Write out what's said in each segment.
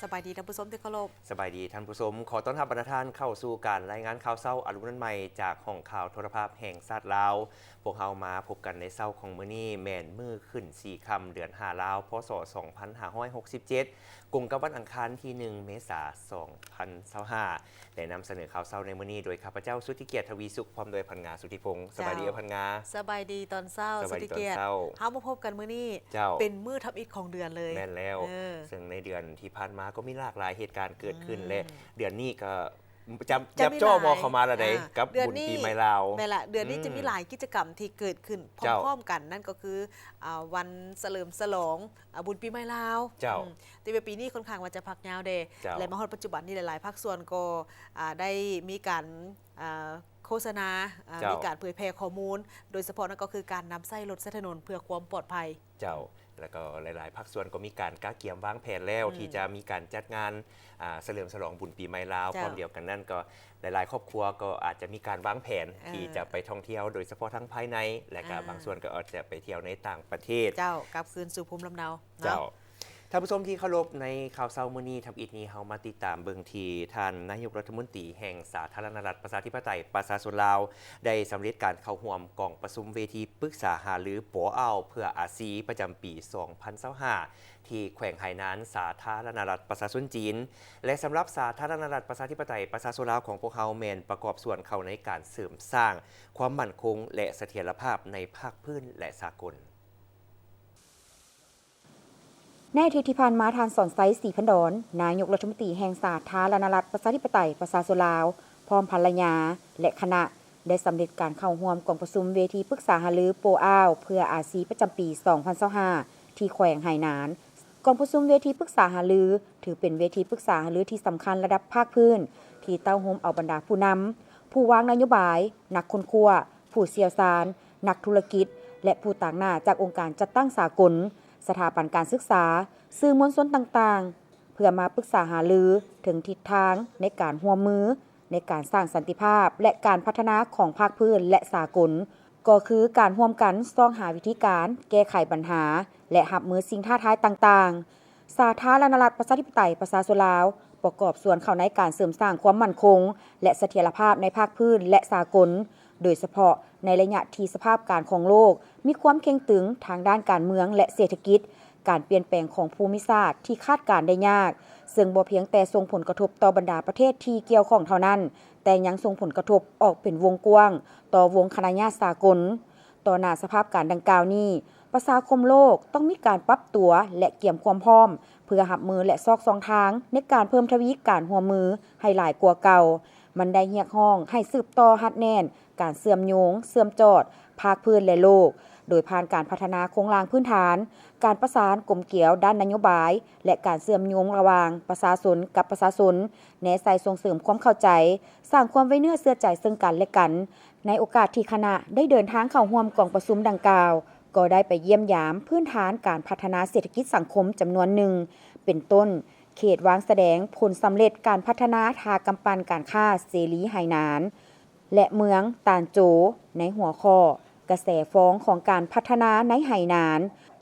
ສະບາຍດີທ່ານຜູ້ຊົມທີ່ເຄົາລົບ. ສະບາຍດີທ່ານຜູ້ຊົມ, ຂໍຕ້ອນຮັບບັນດາທ່ານເຂົ້າສູ່ການລາຍງານຂ່າວເຊົ້າອະລຸນໃໝ່ ຈາກຫ້ອງຂ່າວໂທລະພາບແຫ່ງຊາດລາວ. ພວກເຮົາມາພົບກັນໃນເຊົ້າຂອງມື້ນີ້ ແມ່ນມື້ຂຶ້ນສີ່ຄ່ຳ ເດືອນຫ້າລາວ ພ.ສ. ສອງພັນຫ້າຮ້ອຍຫົກສິບເຈັດ ກົງກັບວັນອັງຄານທີໜຶ່ງ ເມສາ ສອງພັນຊາວຫ້າ ແລະ ນຳສະເໜີຂ່າວເຊົ້າໃນມື້ນີ້ໂດຍຂ້າພະເຈົ້າ ສຸດທິກຽດ ທະວີສຸກ ພ້ອມດ້ວຍພັນງາ ສຸດທິພົງ. ສະບາຍດີ ເຈົ້າ ເອື້ອຍພັນງາ. ສະບາຍດີຕອນເຊົ້າ ສະບາຍດີ ສຸດທິກຽດ ຕອນເຊົ້າ. ເຮົາມາພົບກັນມື້ນີ້ ເຈົ້າ ເປັນມື້ທຳອິດຂອງເດືອນເລີຍ. ແມ່ນແລ້ວ. ເອີ ເຊິ່ງໃນເດືອນທີ່ຜ່ານມາກໍມີຫຼາກຫຼາຍເຫດການເກີດຂຶ້ນ ອືມ ແລະ ເດືອນນີ້ກໍຈັບ ຈັບ ຈັບຈ່ອງເຂົ້າມາແລ້ວເດ້ ອ່າ ກັບບຸນປີໃໝ່ລາວ. ແມ່ນລະ ເດືອນນີ້ ອືມ ຈະມີຫຼາຍກິດຈະກຳທີ່ເກີດຂຶ້ນ ເຈົ້າ ພ້ອມໆກັນ ນັ້ນກໍຄື ອ່າ ວັນສະເຫຼີມສະຫຼອງ ອ່າ ບຸນປີໃໝ່ລາວ. ເຈົ້າ ອືມ ແຕ່ວ່າປີນີ້ຄ່ອນຂ້າງວ່າຈະພັກຍາວແດ່ ເຈົ້າ ແລະ ມາຮອດປັດຈຸບັນນີ້ ຫຼາຍໆພາກສ່ວນກໍ ອ່າ ໄດ້ມີການ ອ່າ ໂຄສະນາ ອ່າ ເຈົ້າ ມີການເຜີຍແຜ່ຂໍ້ມູນ ໂດຍສະເພາະນັ້ນກໍຄືການນຳໃຊ້ລົດໃຊ້ຖະໜົນເພື່ອຄວາມປອດໄພ. ເຈົ້າ ແລ້ວກໍຫຼາຍໆພາກສ່ວນກໍມີການກະກຽມວາງແຜນແລ້ວ ອືມ ທີ່ຈະມີການຈັດງານ ອ່າ ສະເຫຼີມສະຫຼອງບຸນປີໃໝ່ລາວ. ເຈົ້າ ພ້ອມດຽວກັນນັ້ນກໍຫຼາຍໆຄອບຄົວກໍອາດຈະມີການວາງແຜນ ເອີ ທີ່ຈະໄປທ່ອງທ່ຽວ ໂດຍສະເພາະທາງພາຍໃນ ແລະ ກໍ ອ່າ ບາງສ່ວນກໍອາດຈະໄປທ່ຽວໃນຕ່າງປະເທດ. ເຈົ້າ ກັບຄືນສູ່ພູມລຳເນົາເນາະ. ເຈົ້າ ທ່ານຜູ້ຊົມທີ່ເຄົາລົບ, ໃນຂ່າວເຊົ້າມື້ນີ້ ທຳອິດນີ້ເຮົາມາຕິດຕາມເບິ່ງທີ່ທ່ານນາຍົກລັດຖະມົນຕີແຫ່ງສາທາລະນະລັດປະຊາທິປະໄຕປະຊາຊົນລາວ ໄດ້ສຳເລັດການເຂົ້າຮ່ວມກອງປະຊຸມເວທີປຶກສາຫາລື ປອອ່າວ ເພື່ອອາຊີ ປະຈຳປີສອງພັນຊາວຫ້າ ທີ່ແຂວງໄຫໜານ ສາທາລະນະລັດປະຊາຊົນຈີນ ແລະ ສຳລັບສາທາລະນະລັດປະຊາທິປະໄຕປະຊາຊົນລາວຂອງພວກເຮົາ ແມ່ນປະກອບສ່ວນເຂົ້າໃນການເສີມສ້າງຄວາມໝັ້ນຄົງ ແລະ ສະຖຽນລະພາບໃນພາກພື້ນ ແລະ ສາກົນ. ໃນອາທິດທີ່ຜ່ານມາ, ທ່ານ ສອນໄຊ ສີພັນດອນ ນາຍົກລັດຖະມົນຕີແຫ່ງສາທາລະນະລັດປະຊາທິປະໄຕປະຊາຊົນລາວ ພ້ອມພັນລະຍາ ແລະ ຄະນະ ໄດ້ສຳເລັດການເຂົ້າຮ່ວມກອງປະຊຸມເວທີປຶກສາຫາລື ໂປອ່າວ ເພື່ອອາຊີ ປະຈຳປີສອງພັນຊາວຫ້າ ທີ່ແຂວງໄຫໜານ. ກອງປະຊຸມເວທີປຶກສາຫາລື ຖືເປັນເວທີປຶກສາຫາລືທີ່ສຳຄັນລະດັບພາກພື້ນ ທີ່ເຕົ້າໂຮມເອົາບັນດາຜູ້ນຳ, ຜູ້ວາງນະໂຍບາຍ, ນັກຄົ້ນຄວ້າ, ຜູ້ຊ່ຽວຊານ, ນັກທຸລະກິດ ແລະ ຜູ້ຕາງໜ້າຈາກອົງການຈັດຕັ້ງສາກົນ, ສະຖາບັນການສຶກສາ, ສື່ມວນຊົນຕ່າງໆ ເພື່ອມາປຶກສາຫາລືເຖິງທິດທາງໃນການຮ່ວມມື ໃນການສ້າງສັນຕິພາບ ແລະ ການພັດທະນາຂອງພາກພື້ນ ແລະ ສາກົນ, ກໍຄືການຮ່ວມກັນຊອກຫາວິທີການແກ້ໄຂບັນຫາ ແລະ ຮັບມືສິ່ງທ້າທາຍຕ່າງໆ. ສາທາລະນະລັດປະຊາທິປະໄຕປະຊາຊົນລາວ ປະກອບສ່ວນເຂົ້າໃນການເສີມສ້າງຄວາມໝັ້ນຄົງ ແລະ ສະຖຽນລະພາບໃນພາກພື້ນ ແລະ ສາກົນ, ໂດຍສະເພາະໃນໄລຍະທີ່ສະພາບການຂອງໂລກມີຄວາມເຄັ່ງຕຶງທາງດ້ານການເມືອງ ແລະ ເສດຖະກິດ, ການປ່ຽນແປງຂອງພູມິສາດທີ່ຄາດການໄດ້ຍາກ, ເຊິ່ງບໍ່ພຽງແຕ່ສົ່ງຜົນກະທົບຕໍ່ບັນດາປະເທດທີ່ກ່ຽວຂ້ອງເທົ່ານັ້ນ, ແຕ່ຍັງສົ່ງຜົນກະທົບອອກເປັນວົງກວ້າງຕໍ່ວົງຄະນະຍາດສາກົນ. ຕໍ່ໜ້າສະພາບການດັ່ງກ່າວນີ້, ປະຊາຄົມໂລກຕ້ອງມີການປັບຕົວ ແລະ ກຽມຄວາມພ້ອມ ເພື່ອຮັບມື ແລະ ຊອກຊ່ອງທາງໃນການເພີ່ມທະວີການຮ່ວມມືໃຫ້ຫຼາຍກວ່າເກົ່າ. ມັນໄດ້ຮຽກຮ້ອງໃຫ້ສືບຕໍ່ຮັດແໜ້ນການເຊື່ອມໂຍງ, ເຊື່ອມຈອດພາກພື້ນ ແລະ ໂລກ, ໂດຍຜ່ານການພັດທະນາໂຄງລ່າງພື້ນຖານ, ການປະສານກົມກຽວດ້ານນະໂຍບາຍ ແລະ ການເຊື່ອມໂຍງລະຫວ່າງປະຊາຊົນກັບປະຊາຊົນ, ແນໃສ່ສົ່ງເສີມຄວາມເຂົ້າໃຈ, ສ້າງຄວາມໄວ້ເນື້ອເຊື່ອໃຈເຊິ່ງກັນ ແລະ ກັນ. ໃນໂອກາດທີ່ຄະນະໄດ້ເດີນທາງເຂົ້າຮ່ວມກອງປະຊຸມດັ່ງກ່າວ, ກໍໄດ້ໄປຢ້ຽມຢາມພື້ນຖານການພັດທະນາເສດຖະກິດສັງຄົມຈຳນວນໜຶ່ງ, ເປັນຕົ້ນ ເຂດວາງສະແດງຜົນສຳເລັດການພັດທະນາທ່າກຳປັ່ນການຄ້າເສລີໄຫໜານ ແລະ ເມືອງຕານໂຈ ໃນຫົວຂໍ້ ກະແສຟອງຂອງການພັດທະນາໃນໄຫໜານ,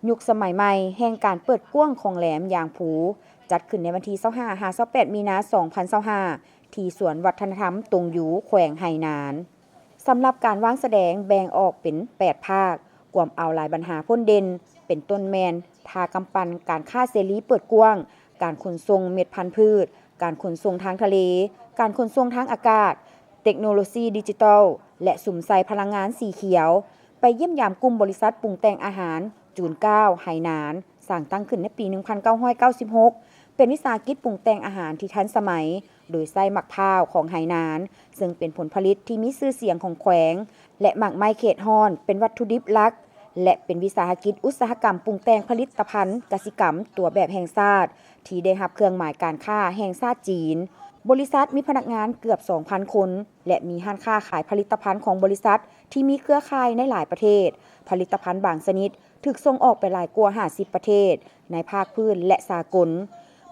ຍຸກສະໄໝໃໝ່ແຫ່ງການເປີດກວ້າງຂອງແຫຼມຢາງພູ, ຈັດຂຶ້ນໃນວັນທີຊາວຫ້າ ຫາ ຊາວແປດ ມີນາ ສອງພັນຊາວຫ້າ ທີ່ສວນວັດທະນະທຳຕົງຢູ່ ແຂວງໄຫໜານ. ສຳລັບການວາງສະແດງແບ່ງອອກເປັນແປດພາກ, ກວມເອົາຫຼາຍບັນຫາພົ້ນເດັ່ນ, ເປັນຕົ້ນແມ່ນ ທ່າກຳປັ່ນການຄ້າເສລີເປີດກວ້າງ, ການຂົນສົ່ງເມັດພັນພືດ, ການຂົນສົ່ງທາງທະເລ, ການຂົນສົ່ງທາງອາກາດ, ເຕັກໂນໂລຊີດິຈິຕອລ ແລະ ສຸມໃສ່ພະລັງງານສີຂຽວ. ໄປຢ້ຽມຢາມກຸ່ມບໍລິສັດປຸງແຕ່ງອາຫານ ຈູນເກົ້າ ໄຫໜານ, ສ້າງຕັ້ງຂຶ້ນໃນປີໜຶ່ງພັນເກົ້າຮ້ອຍເກົ້າສິບຫົກ, ເປັນວິສາຫະກິດປຸງແຕ່ງອາຫານທີ່ທັນສະໄໝ, ໂດຍໃຊ້ໝາກພ້າວຂອງໄຫໜານ, ເຊິ່ງເປັນຜົນຜະລິດທີ່ມີຊື່ສຽງຂອງແຂວງ, ແລະ ໝາກໄມ້ເຂດຮ້ອນເປັນວັດຖຸດິບຫຼັກ, ແລະ ເປັນວິສາຫະກິດອຸດສາຫະກຳປຸງແຕ່ງຜະລິດຕະພັນກະສິກຳຕົວແບບແຫ່ງຊາດ ທີ່ໄດ້ຮັບເຄື່ອງໝາຍການຄ້າແຫ່ງຊາດຈີນ. ບໍລິສັດມີພະນັກງານເກືອບສອງພັນຄົນ ແລະ ມີຮ້ານຄ້າຂາຍຜະລິດຕະພັນຂອງບໍລິສັດທີ່ມີເຄືອຂ່າຍໃນຫຼາຍປະເທດ. ຜະລິດຕະພັນບາງຊະນິດ ຖືກສົ່ງອອກໄປຫຼາຍກວ່າຫ້າສິບປະເທດໃນພາກພື້ນ ແລະ ສາກົນ.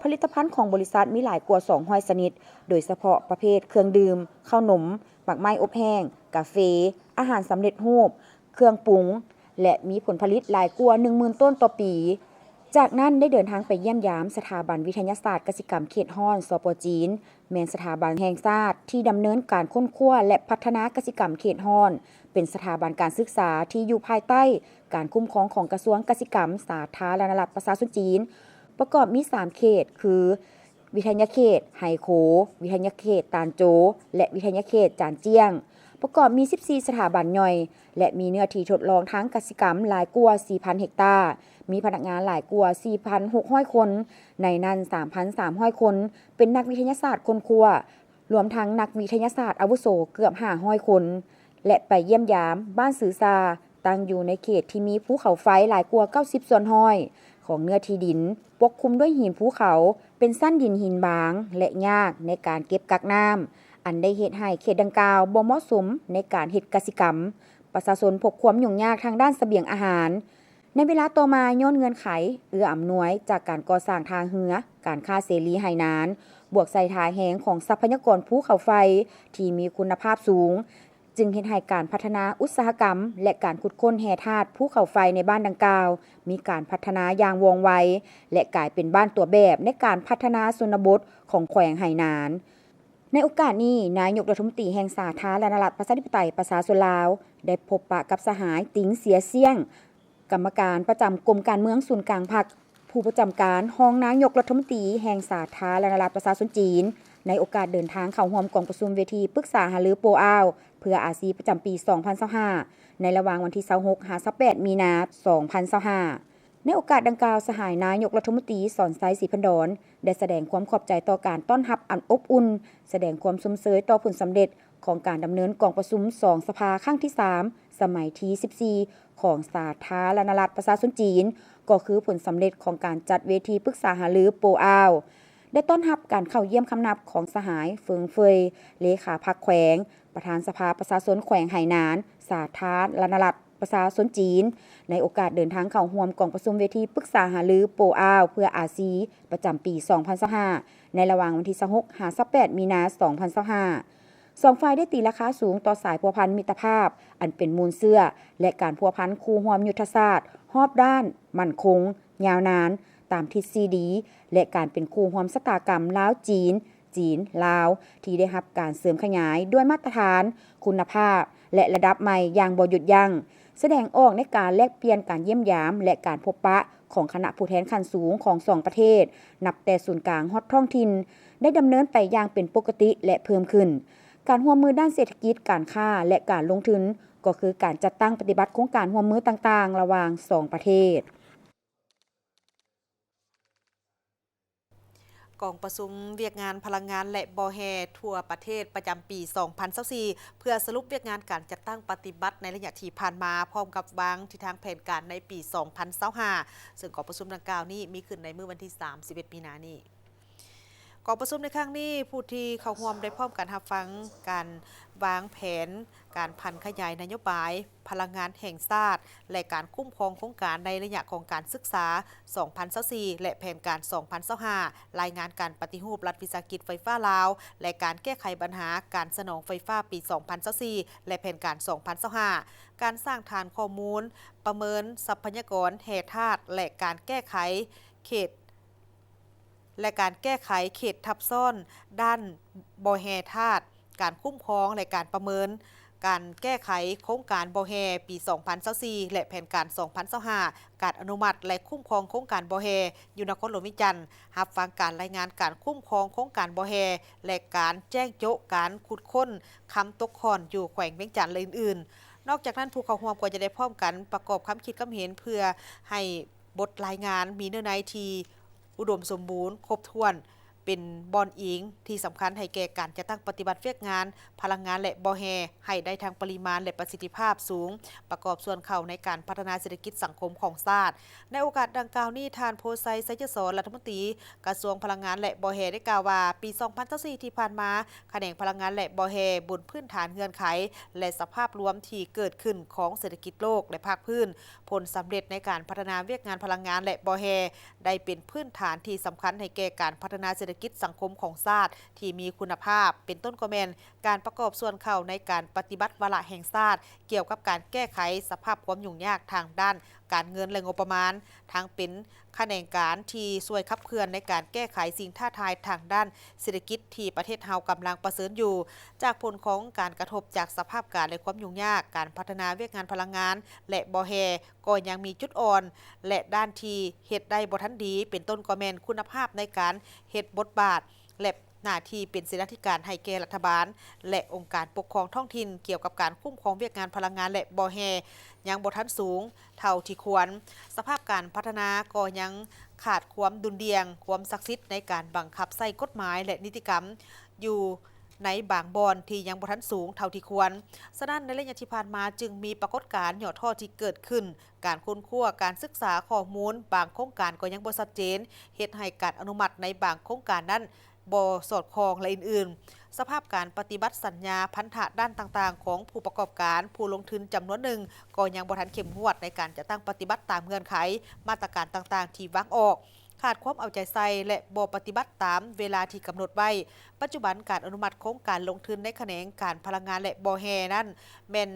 ຜະລິດຕະພັນຂອງບໍລິສັດມີຫຼາຍກວ່າສອງຮ້ອຍຊະນິດ, ໂດຍສະເພາະປະເພດເຄື່ອງດື່ມ, ເຂົ້າໜົມ, ໝາກໄມ້ອົບແຫ້ງ, ກາເຟ, ອາຫານສຳເລັດຮູບ, ເຄື່ອງປຸງ ແລະ ມີຜົນຜະລິດຫຼາຍກວ່າໜຶ່ງໝື່ນໂຕນຕໍ່ປີ. ຈາກນັ້ນໄດ້ເດີນທາງໄປຢ້ຽມຢາມສະຖາບັນວິທະຍາສາດກະສິກຳເຂດຮ້ອນ ສປ ຈີນ, ແມ່ນສະຖາບັນແຫ່ງຊາດທີ່ດຳເນີນການຄົ້ນຄວ້າ ແລະ ພັດທະນາກະສິກຳເຂດຮ້ອນ, ເປັນສະຖາບັນການສຶກສາທີ່ຢູ່ພາຍໃຕ້ການຄຸ້ມຄອງຂອງກະຊວງກະສິກຳ ສາທາລະນະລັດປະຊາຊົນຈີນ, ປະກອບມີສາມເຂດ ຄື ວິທະຍາເຂດໄຮໂຄ, ວິທະຍາເຂດຕານໂຈ ແລະ ວິທະຍາເຂດຈານຈຽງ, ປະກອບມີສິບສີ່ສະຖາບັນຍ່ອຍ ແລະ ມີເນື້ອທີ່ທົດລອງທາງກະສິກຳຫຼາຍກວ່າສີ່ພັນເຮັກຕາ, ມີພະນັກງານຫຼາຍກວ່າສີ່ພັນຫົກຮ້ອຍຄົນ, ໃນນັ້ນສາມພັນສາມຮ້ອຍຄົນເປັນນັກວິທະຍາສາດຄົ້ນຄວ້າ, ລວມທັງນັກວິທະຍາສາດອາວຸໂສເກືອບຫ້າຮ້ອຍຄົນ ແລະ ໄປຢ້ຽມຢາມບ້ານຊື່ຊາ, ຕັ້ງຢູ່ໃນເຂດທີ່ມີພູເຂົາໄຟຫຼາຍກວ່າເກົ້າສິບສ່ວນຮ້ອຍຂອງເນື້ອທີ່ດິນ, ປົກຄຸມດ້ວຍຫີນພູເຂົາ, ເປັນຊັ້ນດິນຫີນບາງ ແລະ ຍາກໃນການເກັບກັກນ້ຳ, ອັນໄດ້ເຮັດໃຫ້ເຂດດັ່ງກ່າວບໍ່ເໝາະສົມໃນການເຮັດກະສິກຳ. ປະຊາຊົນພົບຄວາມຫຍຸ້ງຍາກທາງດ້ານສະບຽງອາຫານ. ໃນເວລາຕໍ່ມາ, ຍ້ອນເງື່ອນໄຂເອື້ອອຳນວຍຈາກການກໍ່ສ້າງທ່າເຮືອ, ການຄ້າເສລີໄຫນານ, ບວກໃສ່ທ່າແຮງຂອງຊັບພະຍາກອນພູເຂົາໄຟທີ່ມີຄຸນນະພາບສູງ, ຈຶ່ງເຮັດໃຫ້ການພັດທະນາອຸດສາຫະກຳ ແລະ ການຂຸດຄົ້ນແຮ່ທາດພູເຂົາໄຟໃນບ້ານດັ່ງກ່າວ ມີການພັດທະນາຢ່າງວ່ອງໄວ ແລະ ກາຍເປັນບ້ານຕົວແບບໃນການພັດທະນາຊົນນະບົດຂອງແຂວງໄຫໜານ. ໃນໂອກາດນີ້, ນາຍົກລັດຖະມົນຕີແຫ່ງສາທາລະນະລັດປະຊາທິປະໄຕປະຊາຊົນລາວ ໄດ້ພົບປະກັບສະຫາຍ ຕິງ ເສຍຊຽງ, ກຳມະການປະຈຳກົມການເມືອງສູນກາງພັກ, ຜູ້ປະຈຳການຮອງນາຍົກລັດຖະມົນຕີແຫ່ງສາທາລະນະລັດປະຊາຊົນຈີນ, ໃນໂອກາດເດີນທາງເຂົ້າຮ່ວມກອງປະຊຸມເວທີປຶກສາຫາລືໂປອາວ ເພື່ອອາຊີປະຈຳປີສອງພັນຊາວຫ້າ ໃນລະຫວ່າງວັນທີຊາວຫົກຫາຊາວແປດມີນາສອງພັນຊາວຫ້າ. ໃນໂອກາດດັ່ງກ່າວ, ສະຫາຍນາຍົກລັດຖະມົນຕີ ສອນໄຊ ສີພັນດອນ ໄດ້ສະແດງຄວາມຂອບໃຈຕໍ່ການຕ້ອນຮັບອັນອົບອຸ່ນ, ສະແດງຄວາມຊົມເຊີຍຕໍ່ຜົນສຳເລັດຂອງການດຳເນີນກອງປະຊຸມສອງສະພາຄັ້ງທີສາມ ສະໄໝທີສິບສີ່ ຂອງສາທາລະນະລັດປະຊາຊົນຈີນ, ກໍຄືຜົນສຳເລັດຂອງການຈັດເວທີປຶກສາຫາລືໂປອາວ. ໄດ້ຕ້ອນຮັບການເຂົ້າຢ້ຽມຄຳນັບຂອງສະຫາຍ ເຟິງເຟີຍ ເລຂາພັກແຂວງ, ປະທານສະພາປະຊາຊົນແຂວງໄຫໜານ, ສາທາລະນະລັດປະຊາຊົນຈີນ, ໃນໂອກາດເດີນທາງເຂົ້າຮ່ວມກອງປະຊຸມເວທີປຶກສາຫາລືໂປອາວ ເພື່ອອາຊີ ປະຈຳປີສອງພັນຊາວຫ້າ ໃນລະຫວ່າງວັນທີຊາວຫົກຫາຊາວແປດມີນາສອງພັນຊາວຫ້າ. ສອງຝ່າຍໄດ້ຕີລາຄາສູງຕໍ່ສາຍພົວພັນມິດຕະພາບ ອັນເປັນມູນເຊື້ອ ແລະ ການພົວພັນຄູ່ຮ່ວມຍຸດທະສາດຮອບດ້ານ, ໝັ້ນຄົງ, ຍາວນານ, ຕາມທິດສີ່ດີ ແລະ ການເປັນຄູ່ຮ່ວມຊະຕາກຳລາວ-ຈີນ, ຈີນ-ລາວ ທີ່ໄດ້ຮັບການເສີມຂະຫຍາຍດ້ວຍມາດຕະຖານ, ຄຸນນະພາບ ແລະ ລະດັບໃໝ່ຢ່າງບໍ່ຢຸດຢັ້ງ, ສະແດງອອກໃນການແລກປ່ຽນການຢ້ຽມຢາມ ແລະ ການພົບປະຂອງຄະນະຜູ້ແທນຂັ້ນສູງຂອງສອງປະເທດ, ນັບແຕ່ສູນກາງຮອດທ້ອງຖິ່ນ, ໄດ້ດຳເນີນໄປຢ່າງເປັນປົກກະຕິ ແລະ ເພີ່ມຂຶ້ນ. ການຮ່ວມມືດ້ານເສດຖະກິດ, ການຄ້າ ແລະ ການລົງທຶນ ກໍຄືການຈັດຕັ້ງປະຕິບັດໂຄງການຮ່ວມມືຕ່າງໆ ລະຫວ່າງສອງປະເທດ. ກອງປະຊຸມວຽກງານພະລັງງານ ແລະ ບໍ່ແຮ່ທົ່ວປະເທດປະຈຳປີສອງພັນຊາວສີ່ ເພື່ອສະຫຼຸບວຽກງານການຈັດຕັ້ງປະຕິບັດໃນໄລຍະທີ່ຜ່ານມາ, ພ້ອມກັບວາງທິດທາງແຜນການໃນປີສອງພັນຊາວຫ້າ ເຊິ່ງກອງປະຊຸມດັ່ງກ່າວນີ້ມີຂຶ້ນໃນມື້ວັນທີສາມສິບເອັດມີນານີ້. ກອງປະຊຸມໃນຄັ້ງນີ້, ຜູ້ທີ່ເຂົ້າຮ່ວມໄດ້ພ້ອມກັນຮັບຟັງການວາງແຜນການຜັນຂະຫຍາຍນະໂຍບາຍພະລັງງານແຫ່ງຊາດ ແລະ ການຄຸ້ມຄອງໂຄງການໃນໄລຍະຂອງການສຶກສາສອງພັນຊາວສີ່ ແລະ ແຜນການສອງພັນຊາວຫ້າ, ລາຍງານການປະຕິຮູບລັດວິສາຫະກິດໄຟຟ້າລາວ ແລະ ການແກ້ໄຂບັນຫາການສະໜອງໄຟຟ້າປີສອງພັນຊາວສີ່ ແລະ ແຜນການສອງພັນຊາວຫ້າ, ການສ້າງຖານຂໍ້ມູນປະເມີນຊັບພະຍາກອນແຮ່ທາດ ແລະ ການແກ້ໄຂເຂດ ແລະ ການແກ້ໄຂເຂດທັບຊ້ອນດ້ານບໍ່ແຮ່ທາດ, ການຄຸ້ມຄອງ ແລະ ການປະເມີນການແກ້ໄຂໂຄງການບໍ່ແຮ່ປີສອງພັນຊາວສີ່ ແລະ ແຜນການສອງພັນຊາວຫ້າ, ການອະນຸມັດ ແລະ ຄຸ້ມຄອງໂຄງການບໍ່ແຮ່ຢູ່ນະຄອນຫຼວງວຽງຈັນ, ຮັບຟັງການລາຍງານການຄຸ້ມຄອງໂຄງການບໍ່ແຮ່ ແລະ ການແຈ້ງໂຈະການຂຸດຄົ້ນຄຳຕົກຂ້ອນຢູ່ແຂວງວຽງຈັນ ແລະ ອື່ນໆ. ນອກຈາກນັ້ນ, ຜູ້ເຂົ້າຮ່ວມກໍຈະໄດ້ພ້ອມກັນປະກອບຄຳຄິດຄຳເຫັນ ເພື່ອໃຫ້ ບົດລາຍງານມີເນື້ອໃນທີ່ອຸດົມສົມບູນ, ຄົບຖ້ວນ, ເປັນບ່ອນອີງທີ່ສຳຄັນໃຫ້ແກ່ການຈັດຕັ້ງປະຕິບັດວຽກງານພະລັງງານ ແລະ ບໍ່ແຮ່ ໃຫ້ໄດ້ທັງປະລິມານ ແລະ ປະສິດທິພາບສູງ, ປະກອບສ່ວນເຂົ້າໃນການພັດທະນາເສດຖະກິດສັງຄົມຂອງຊາດ. ໃນໂອກາດດັ່ງກ່າວນີ້, ທ່ານ ໂພໄຊ ໄຊຍະສອນ, ລັດຖະມົນຕີກະຊວງພະລັງງານ ແລະ ບໍ່ແຮ່ ໄດ້ກ່າວວ່າ, ປີສອງພັນຊາວສີ່ທີ່ຜ່ານມາ, ຂະແໜງພະລັງງານ ແລະ ບໍ່ແຮ່, ບົນພື້ນຖານເງື່ອນໄຂ ແລະ ສະພາບລວມທີ່ເກີດຂຶ້ນຂອງເສດຖະກິດໂລກ ແລະ ພາກພື້ນ, ຜົນສຳເລັດໃນການພັດທະນາວຽກງານພະລັງງານ ແລະ ບໍ່ແຮ່ ໄດ້ເປັນພື້ນຖານທີ່ສຳຄັນໃຫ້ແກ່ການພັດທະນາເສດຖະກິດສັງຄົມຂອງຊາດທີ່ມີຄຸນນະພາບ, ເປັນຕົ້ນກໍແມ່ນການປະກອບສ່ວນເຂົ້າໃນການປະຕິບັດວາລະແຫ່ງຊາດກ່ຽວກັບການແກ້ໄຂສະພາບຄວາມຫຍຸ້ງຍາກທາງດ້ານ ການເງິນ ແລະ ງົບປະມານ, ທັງເປັນຂະແໜງການທີ່ຊ່ວຍຂັບເຄື່ອນໃນການແກ້ໄຂສິ່ງທ້າທາຍທາງດ້ານເສດຖະກິດທີ່ປະເທດເຮົາກຳລັງປະເຊີນຢູ່ ຈາກຜົນຂອງການກະທົບຈາກສະພາບການ ແລະ ຄວາມຫຍຸ້ງຍາກ, ການພັດທະນາວຽກງານພະລັງງານ ແລະ ບໍ່ແຮ່ ກໍຍັງມີຈຸດອ່ອນ ແລະ ດ້ານທີ່ເຮັດໄດ້ບໍ່ທັນດີ, ເປັນຕົ້ນກໍແມ່ນຄຸນນະພາບໃນການເຮັດບົດບາດ ແລະ ໜ້າທີ່ເປັນເສນາທິການໃຫ້ແກ່ລັດຖະບານ ແລະ ອົງການປົກຄອງທ້ອງຖິ່ນ ກ່ຽວກັບການຄຸ້ມຄອງວຽກງານພະລັງງານ ແລະ ບໍ່ແຮ່ ຍັງບໍ່ທັນສູງເທົ່າທີ່ຄວນ. ສະພາບການພັດທະນາກໍຍັງຂາດຄວາມດຸ່ນດ່ຽງ, ຄວາມສັກສິດໃນການບັງຄັບໃຊ້ກົດໝາຍ ແລະ ນິຕິກຳຢູ່ໃນບາງບ່ອນທີ່ຍັງບໍ່ທັນສູງເທົ່າທີ່ຄວນ. ສະນັ້ນ, ໃນໄລຍະທີ່ຜ່ານມາຈຶ່ງມີປາກົດການຫຍໍ້ທໍ້ທີ່ເກີດຂຶ້ນ, ການຄົ້ນຄວ້າ, ການສຶກສາຂໍ້ມູນບາງໂຄງການກໍຍັງບໍ່ຊັດເຈນ, ເຮັດໃຫ້ການອະນຸມັດໃນບາງໂຄງການນັ້ນ ບໍ່ສອດຄ່ອງ ແລະ ອື່ນໆ. ສະພາບການປະຕິບັດສັນຍາພັນທະດ້ານຕ່າງໆຂອງຜູ້ປະກອບການ, ຜູ້ລົງທຶນຈຳນວນໜຶ່ງ ກໍຍັງບໍ່ທັນເຂັ້ມງວດໃນການຈັດຕັ້ງປະຕິບັດຕາມເງື່ອນໄຂ, ມາດຕະການຕ່າງໆທີ່ວາງອອກ, ຂາດຄວາມເອົາໃຈໃສ່ ແລະ ບໍ່ປະຕິບັດຕາມເວລາທີ່ກຳນົດໄວ້. ປັດຈຸບັນ, ການອະນຸມັດໂຄງການລົງທຶນໃນຂະແໜງການພະລັງງານ ແລະ ບໍ່ແຮ່ນັ້ນ ແມ່ນ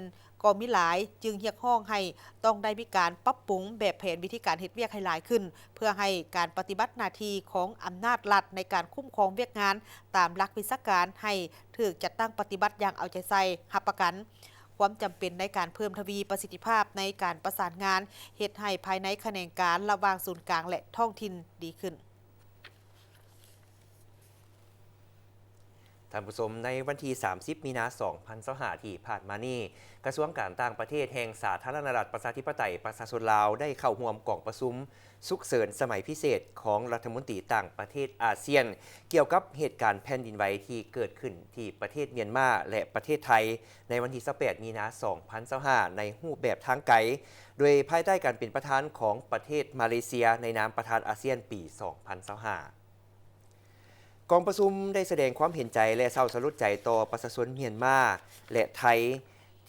ກໍມີຫຼາຍ, ຈຶ່ງຮຽກຮ້ອງໃຫ້ຕ້ອງໄດ້ມີການປັບປຸງແບບແຜນວິທີການເຮັດວຽກໃຫ້ຫຼາຍຂຶ້ນ, ເພື່ອໃຫ້ການປະຕິບັດໜ້າທີ່ຂອງອຳນາດລັດໃນການຄຸ້ມຄອງວຽກງານຕາມຫຼັກວິຊາການໃຫ້ຖືກຈັດຕັ້ງປະຕິບັດຢ່າງເອົາໃຈໃສ່, ຮັບປະກັນຄວາມຈຳເປັນໃນການເພີ່ມທະວີປະສິດທິພາບໃນການປະສານງານ, ເຮັດໃຫ້ພາຍໃນຂະແໜງການລະຫວ່າງສູນກາງ ແລະ ທ້ອງຖິ່ນດີຂຶ້ນ. ທ່ານຜູ້ຊົມ, ໃນວັນທີສາມສິບ ມີນາ ສອງພັນຊາວຫ້າ ທີ່ຜ່ານມານີ້, ກະຊວງການຕ່າງປະເທດແຫ່ງສາທາລະນະລັດປະຊາທິປະໄຕປະຊາຊົນລາວ ໄດ້ເຂົ້າຮ່ວມກອງປະຊຸມສຸກເສີນສະໄໝພິເສດຂອງລັດຖະມົນຕີຕ່າງປະເທດອາຊຽນ ກ່ຽວກັບເຫດການແຜ່ນດິນໄຫວທີ່ເກີດຂຶ້ນທີ່ປະເທດມຽນມາ ແລະ ປະເທດໄທ ໃນວັນທີຊາວແປດ ມີນາ ສອງພັນຊາວຫ້າ ໃນຮູບແບບທາງໄກ, ໂດຍພາຍໃຕ້ການເປັນປະທານຂອງປະເທດມາເລເຊຍ ໃນນາມປະທານອາຊຽນປີສອງພັນຊາວຫ້າ. ກອງປະຊຸມໄດ້ສະແດງຄວາມເຫັນໃຈ ແລະ ເສົ້າສະຫຼົດໃຈຕໍ່ປະຊາຊົນມຽນມາ ແລະ ໄທ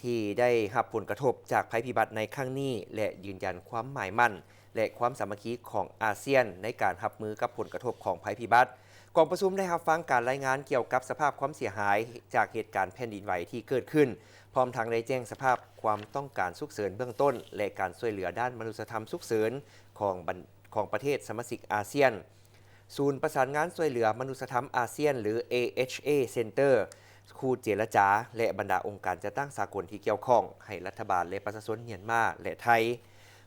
ທີ່ໄດ້ຮັບຜົນກະທົບຈາກໄພພິບັດໃນຄັ້ງນີ້ ແລະ ຢືນຢັນຄວາມໝາຍໝັ້ນ ແລະ ຄວາມສາມັກຄີຂອງອາຊຽນໃນການຮັບມືກັບຜົນກະທົບຂອງໄພພິບັດ. ກອງປະຊຸມໄດ້ຮັບຟັງການລາຍງານກ່ຽວກັບສະພາບຄວາມເສຍຫາຍຈາກເຫດການແຜ່ນດິນໄຫວທີ່ເກີດຂຶ້ນ, ພ້ອມທັງໄດ້ແຈ້ງສະພາບຄວາມຕ້ອງການສຸກເສີນເບື້ອງຕົ້ນ ແລະ ການຊ່ວຍເຫຼືອດ້ານມະນຸດສະທຳສຸກເສີນຂອງບັນ ຂອງປະເທດສະມາຊິກອາຊຽນ. ສູນປະສານງານຊ່ວຍເຫຼືອມະນຸດສະທຳອາຊຽນ ຫຼື ເອເອັດເອ Center, ຄູ່ເຈລະຈາ ແລະ ບັນດາອົງການຈັດຕັ້ງສາກົນທີ່ກ່ຽວຂ້ອງ ໃຫ້ລັດຖະບານ ແລະ ປະຊາຊົນມຽນມາ ແລະ ໄທ.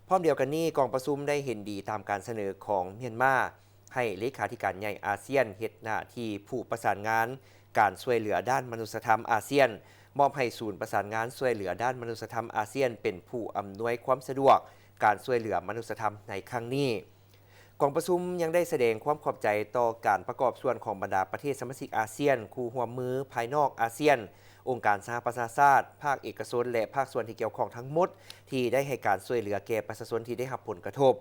ພ້ອມດຽວກັນນີ້, ກອງປະຊຸມໄດ້ເຫັນດີຕາມການສະເໜີຂອງມຽນມາ ໃຫ້ເລຂາທິການໃຫຍ່ອາຊຽນເຮັດໜ້າທີ່ຜູ້ປະສານງານການຊ່ວຍເຫຼືອດ້ານມະນຸດສະທຳອາຊຽນ, ມອບໃຫ້ສູນປະສານງານຊ່ວຍເຫຼືອດ້ານມະນຸດສະທຳອາຊຽນເປັນຜູ້ອຳນວຍຄວາມສະດວກການຊ່ວຍເຫຼືອມະນຸດສະທຳໃນຄັ້ງນີ້. ກອງປະຊຸມຍັງໄດ້ສະແດງຄວາມຂອບໃຈຕໍ່ການປະກອບສ່ວນຂອງບັນດາປະເທດສະມາຊິກອາຊຽນ, ຄູ່ຮ່ວມມືພາຍນອກອາຊຽນ, ອົງການສະຫະປະຊາຊາດ, ພາກເອກະຊົນ ແລະ ພາກສ່ວນທີ່ກ່ຽວຂ້ອງທັງໝົດ ທີ່ໄດ້ໃຫ້ການຊ່ວຍເຫຼືອແກ່ປະຊາຊົນທີ່ໄດ້ຮັບຜົນກະທົບ.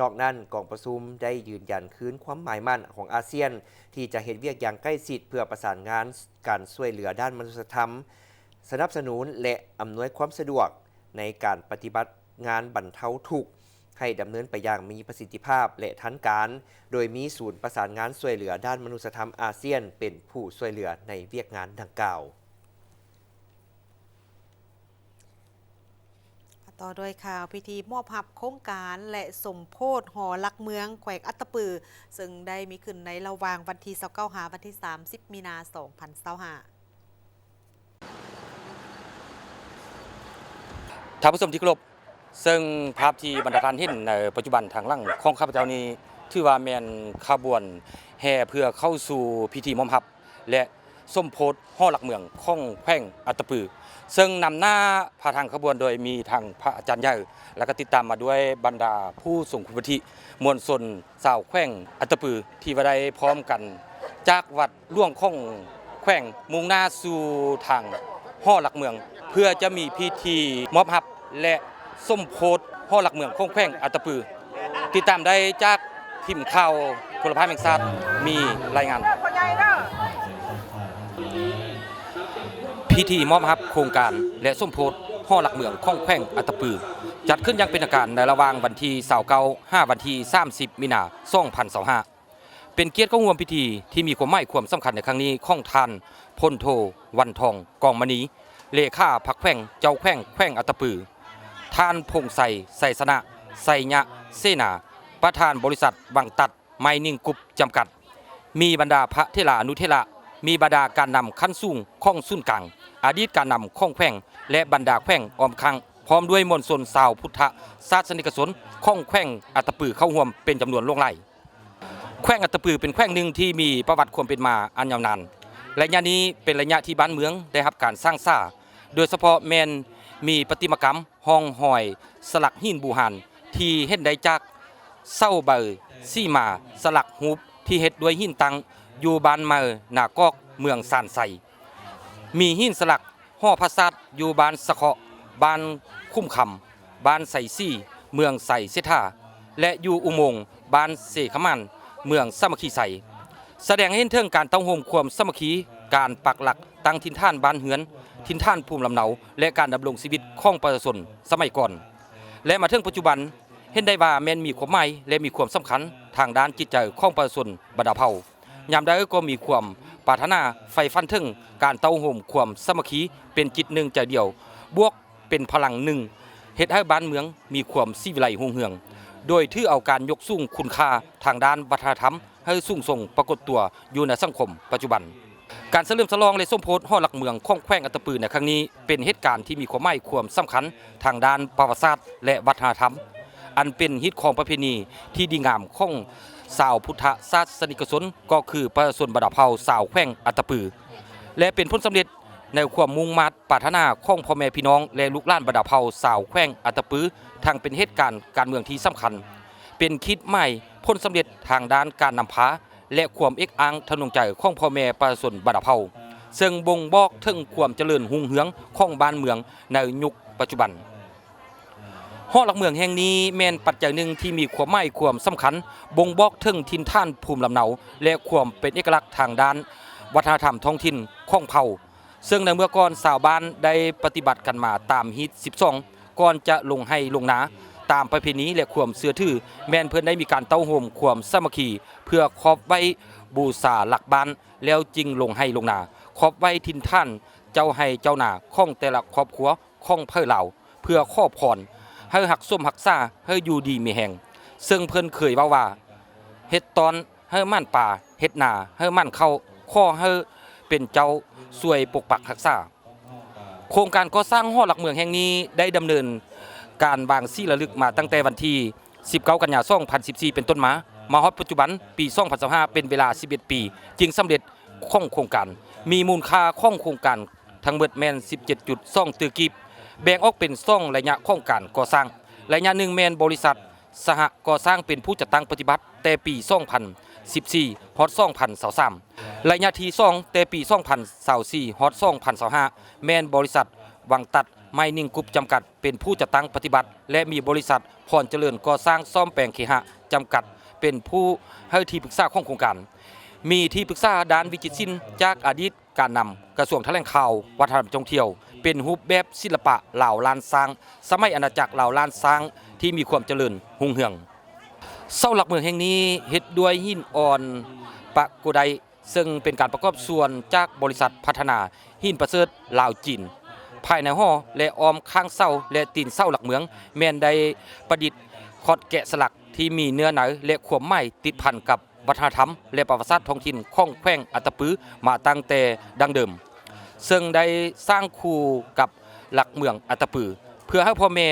ນອກນັ້ນ, ກອງປະຊຸມໄດ້ຢືນຢັນຄືນຄວາມໝາຍໝັ້ນຂອງອາຊຽນ ທີ່ຈະເຮັດວຽກຢ່າງໃກ້ຊິດເພື່ອປະສານງານການຊ່ວຍເຫຼືອດ້ານມະນຸດສະທຳ, ສະໜັບສະໜູນ ແລະ ອຳນວຍຄວາມສະດວກໃນການປະຕິບັດງານບັນເທົາທຸກໃຫ້ດຳເນີນໄປຢ່າງມີປະສິດທິພາບ ແລະ ທັນການ, ໂດຍມີສູນປະສານງານຊ່ວຍເຫຼືອດ້ານມະນຸດສະທຳອາຊຽນເປັນຜູ້ຊ່ວຍເຫຼືອໃນວຽກງານດັ່ງກ່າວ. ຕໍ່ດ້ວຍຂ່າວພິທີມອບຮັບໂຄງການ ແລະ ສົມໂພດຫໍຫຼັກເມືອງແຂວງອັດຕະປື, ເຊິ່ງໄດ້ມີຂຶ້ນໃນລະຫວ່າງວັນທີຊາວເກົ້າ ຫາວັນທີສາມສິບ ມີນາ ສອງພັນຊາວຫ້າ. ທ່ານຜູ້ຊົມທີ່ເຄົາລົບ, ເຊິ່ງພາບທີ່ບັນດາທ່ານເຫັນໃນປັດຈຸບັນທາງຫຼັງຂອງຂ້າພະເຈົ້ານີ້ ຖືວ່າແມ່ນຂະບວນແຫ່ເພື່ອເຂົ້າສູ່ພິທີມອບຮັບ ແລະ ສົມໂພດຫໍຫຼັກເມືອງຂອງແຂວງອັດຕະປື, ເຊິ່ງນຳໜ້າພາທາງຂະບວນໂດຍມີທັງພະອາຈານໃຫຍ່ ແລະ ກໍຕິດຕາມມາດ້ວຍບັນດາຜູ້ຊົງຄຸນວຸດທິ ມວນຊົນຊາວແຂວງອັດຕະປື ທີ່ວ່າໄດ້ພ້ອມກັນຈາກວັດ ຫຼວງຂອງແຂວງ ມຸ່ງໜ້າສູ່ທາງຫໍຫຼັກເມືອງ ເພື່ອຈະມີພິທີມອບຮັບ ແລະ ສົມໂພດຫໍຫຼັກເມືອງຂອງແຂວງອັດຕະປື. ຕິດຕາມໄດ້ຈາກທີມຂ່າວໂທລະພາບແຫ່ງຊາດ ມີລາຍງານ. ພິທີມອບຮັບໂຄງການ ແລະ ສົມໂພດຫໍຫຼັກເມືອງຂອງແຂວງອັດຕະປື ຈັດຂຶ້ນຢ່າງເປັນທາງການໃນລະຫວ່າງວັນທີຊາວເກົ້າ ຫາວັນທີສາມສິບ ມີນາ ສອງພັນຊາວຫ້າ. ເປັນກຽດເຂົ້າຮ່ວມພິທີທີ່ມີຄວາມໝາຍຄວາມສຳຄັນໃນຄັ້ງນີ້ຂອງທ່ານ ພົນໂທ ວັນທອງ ກອງມະນີ ເລຂາພັກແຂວງ ເຈົ້າແຂວງແຂວງອັດຕະປື, ທ່ານ ພົງໄຊ ໄຊຊະນະ ໄຊຍະເສນາ ປະທານບໍລິສັດວັງຕັດ ໄມນິງກຣຸບ ຈຳກັດ, ມີບັນດາພະເຖລານຸເຖລະ, ມີບັນດາການນຳຂັ້ນສູງຂອງສູນກາງ, ອະດີດການນຳຂອງແຂວງ ແລະ ບັນດາແຂວງອ້ອມຂ້າງ, ພ້ອມດ້ວຍມວນຊົນຊາວພຸດທະສາສະນິກະຊົນຂອງແຂວງອັດຕະປືເຂົ້າຮ່ວມເປັນຈຳນວນຫຼວງຫຼາຍ. ແຂວງອັດຕະປືເປັນແຂວງໜຶ່ງທີ່ມີປະຫວັດຄວາມເປັນມາອັນຍາວນານ. ໄລຍະນີ້ເປັນໄລຍະທີ່ບ້ານເມືອງໄດ້ຮັບການສ້າງສາ, ໂດຍສະເພາະແມ່ນມີປະຕິມາກຳຮ່ອງຮອຍສະຫຼັກຫີນບູຮານ ທີ່ເຫັນໄດ້ຈາກເສົາໃບສີມາສະຫຼັກຮູບທີ່ເຮັດດ້ວຍຫີນຕັ້ງ ຢູ່ບ້ານໃໝ່ນາກອກ ເມືອງຊານໄຊ. ມີຫີນສະຫຼັກຫໍພາສາດຢູ່ບ້ານສະເຄາະ, ບ້ານຂຸມຄຳ, ບ້ານໄຊສີ, ເມືອງໄຊເສດຖາ ແລະ ຢູ່ອຸໂມງບ້ານເຊຂະໝານ, ເມືອງສາມັກຄີໄຊ, ສະແດງໃຫ້ເຫັນເຖິງການເຕົ້າໂຮມຄວາມສາມັກຄີ, ການປັກຫຼັກຕັ້ງຖິ່ນຖານບ້ານເຮືອນ, ຖິ່ນຖານພູມລຳເນົາ ແລະ ການດຳລົງຊີວິດຂອງປະຊາຊົນສະໄໝກ່ອນ ແລະ ມາເຖິງປັດຈຸບັນ ເຫັນໄດ້ວ່າແມ່ນມີຄວາມໝາຍ ແລະ ມີຄວາມສຳຄັນທາງດ້ານຈິດໃຈຂອງປະຊາຊົນບັນດາເຜົ່າ. ຍາມໃດກໍມີຄວາມປາດຖະໜາໃຝ່ຝັນເຖິງການເຕົ້າໂຮມຄວາມສາມັກຄີເປັນຈິດໜຶ່ງໃຈດຽວ, ບວກເປັນພະລັງໜຶ່ງ, ເຮັດໃຫ້ບ້ານເມືອງມີຄວາມສີວິໄລຮຸ່ງເຮືອງ, ໂດຍຖືເອົາການຍົກສູງຄຸນຄ່າທາງດ້ານວັດທະນະທຳໃຫ້ສູງສົ່ງປາກົດຕົວຢູ່ໃນສັງຄົມປັດຈຸບັນ. ການສະເຫຼີມສະຫຼອງ ແລະ ສົມໂພດຫໍຫຼັກເມືອງຂອງແຂວງອັດຕະປືໃນຄັ້ງນີ້ ເປັນເຫດການທີ່ມີຄວາມໝາຍຄວາມສຳຄັນທາງດ້ານປະຫວັດສາດ ແລະ ວັດທະນະທຳ, ອັນເປັນຮີດຄອງປະເພນີທີ່ດີງາມຂອງຊາວພຸດທະສາສະນິກະຊົນ, ກໍຄືປະຊາຊົນບັນດາເຜົ່າຊາວແຂວງອັດຕະປື ແລະ ເປັນຜົນສຳເລັດໃນຄວາມມຸ່ງມາດປາດຖະໜາຂອງພໍ່ແມ່ພີ່ນ້ອງ ແລະ ລູກຫຼານບັນດາເຜົ່າຊາວແຂວງອັດຕະປື, ທັງເປັນເຫດການການເມືອງທີ່ສຳຄັນ, ເປັນຂີດໝາຍຜົນສຳເລັດທາງດ້ານການນຳພາ ແລະ ຄວາມເອກອ້າງທະນົງໃຈຂອງພໍ່ແມ່ປະຊາຊົນບັນດາເຜົ່າ, ເຊິ່ງບົ່ງບອກເຖິງຄວາມຈະເລີນຮຸ່ງເຮືອງຂອງບ້ານເມືອງໃນຍຸກປັດຈຸບັນ. ຫໍຫຼັກເມືອງແຫ່ງນີ້ແມ່ນປັດໄຈໜຶ່ງທີ່ມີຄວາມໝາຍຄວາມສຳຄັນ, ບົ່ງບອກເຖິງຖິ່ນຖານພູມລຳເນົາ ແລະ ຄວາມເປັນເອກະລັກທາງດ້ານວັດທະນະທຳທ້ອງຖິ່ນຂອງເຜົ່າ, ເຊິ່ງໃນເມື່ອກ່ອນຊາວບ້ານໄດ້ປະຕິບັດກັນມາຕາມຮີດສິບສອງ ກ່ອນຈະລົງໄຮ່ລົງນາ, ຕາມປະເພນີ ແລະ ຄວາມເຊື່ອຖື ແມ່ນເພິ່ນໄດ້ມີການເຕົ້າໂຮມຄວາມສາມັກຄີ ເພື່ອຂອບໄຫວ້ບູຊາຫຼັກບ້ານ ແລ້ວຈຶ່ງລົງໄຮ່ລົງນາ, ຂອບໄຫວ້ຖິ່ນຖານເຈົ້າໄຮ່ເຈົ້ານາຂອງແຕ່ລະຄອບຄົວຂອງເຜົ່າລາວ ເພື່ອຂໍພອນໃຫ້ຮັກສົມຮັກສາ, ໃຫ້ຢູ່ດີມີແຮງ, ເຊິ່ງເພິ່ນເຄີຍເວົ້າວ່າ ເຮັດຕອນໃຫ້ໝານປາ, ເຮັດນາໃຫ້ໝານເຂົ້າ, ຂໍໃຫ້ເປັນເຈົ້າຊ່ວຍປົກປັກຮັກສາ. ໂຄງການກໍ່ສ້າງຫໍຫຼັກເມືອງແຫ່ງນີ້ໄດ້ດຳເນີນການວາງສີລາລຶກມາຕັ້ງແຕ່ວັນທີສິບເກົ້າ ກັນຍາ ສອງພັນສິບສີ່ ເປັນຕົ້ນມາ, ມາຮອດປັດຈຸບັນ ປີສອງພັນຊາວຫ້າ ເປັນເວລາສິບເອັດປີ ຈຶ່ງສຳເລັດຂອງໂຄງການ. ມີມູນຄ່າຂອງໂຄງການທັງໝົດແມ່ນສິບເຈັດຈຸດສອງຕື້ກີບ, ແບ່ງອອກເປັນສອງໄລຍະຂອງການກໍ່ສ້າງ. ໄລຍະໜຶ່ງແມ່ນບໍລິສັດ ສະຫະກໍ່ສ້າງເປັນຜູ້ຈັດຕັ້ງປະຕິບັດແຕ່ປີສອງພັນສິບສີ່ ຮອດ ສອງພັນຊາວສາມ. ໄລຍະທີສອງ ແຕ່ປີສອງພັນຊາວສີ່ ຮອດ ສອງພັນຊາວຫ້າ ແມ່ນບໍລິສັດວັງຕັດ ໄມນິງກຣຸບ ຈຳກັດ ເປັນຜູ້ຈັດຕັ້ງປະຕິບັດ ແລະ ມີບໍລິສັດພອນຈະເລີນກໍ່ສ້າງສ້ອມແປງເຄຫະ ຈຳກັດ ເປັນຜູ້ໃຫ້ທີ່ປຶກສາຂອງໂຄງການ. ມີທີ່ປຶກສາດ້ານວິຈິດສິນຈາກອະດີດ ການນຳກະຊວງຖະແຫຼງຂ່າວ ວັດທະນະທຳ ທ່ອງທ່ຽວ ເປັນຮູບແບບສິລະປະລາວລ້ານຊ້າງ ສະໄໝອານາຈັກລາວລ້ານຊ້າງທີ່ມີຄວາມຈະເລີນຮຸ່ງເຮືອງ. ເສົາຫຼັກເມືອງແຫ່ງນີ້ເຮັດດ້ວຍຫີນອ່ອນປະໂກໄດ, ເຊິ່ງເປັນການປະກອບສ່ວນຈາກບໍລິສັດພັດທະນາຫີນປະເສີດລາວຈີນ. ພາຍໃນຫໍ ແລະ ອ້ອມຂ້າງເສົາ ແລະ ຕີນເສົາຫຼັກເມືອງ ແມ່ນໄດ້ປະດິດຂອດແກະສະຫຼັກທີ່ມີເນື້ອໃນ ແລະ ຄວາມໝາຍຕິດພັນກັບ ວັດທະນະທຳ ແລະ ປະຫວັດສາດທ້ອງຖິ່ນຂອງແຂວງອັດຕະປືມາຕັ້ງແຕ່ດັ້ງເດີມ, ເຊິ່ງໄດ້ສ້າງຄູ່ກັບຫຼັກເມືອງອັດຕະປື ເພື່ອໃຫ້ພໍ່ແມ່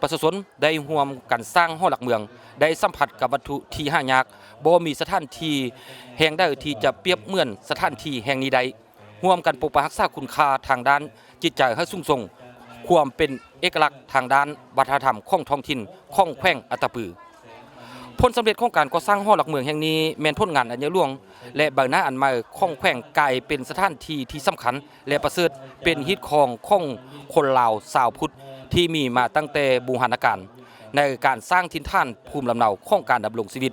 ປະຊາຊົນໄດ້ຮ່ວມກັນສ້າງຫໍຫຼັກເມືອງ, ໄດ້ສຳຜັດກັບວັດຖຸທີ່ຫາຍາກ, ບໍ່ມີສະຖານທີ່ແຫ່ງໃດທີ່ຈະປຽບເໝືອນສະຖານທີ່ແຫ່ງນີ້ໄດ້. ຮ່ວມກັນປົກປັກຮັກສາຄຸນຄ່າທາງດ້ານຈິດໃຈໃຫ້ສູງສົ່ງ, ຄວາມເປັນເອກະລັກທາງດ້ານວັດທະນະທຳຂອງທ້ອງຖິ່ນຂອງແຂວງອັດຕະປື. ຜົນສຳເລັດຂອງການກໍ່ສ້າງຫໍຫຼັກເມືອງແຫ່ງນີ້ ແມ່ນຜົນງານອັນໃຫຍ່ຫຼວງ ແລະ ໃບໜ້າອັນໃໝ່ຂອງແຂວງ, ກາຍເປັນສະຖານທີ່ທີ່ສຳຄັນ ແລະ ປະເສີດ, ເປັນຮີດຄອງຂອງຄົນລາວຊາວພຸດທີ່ມີມາຕັ້ງແຕ່ບູຮານະການ ໃນການສ້າງຖິ່ນຖານພູມລຳເນົາຂອງການດຳລົງຊີວິດ,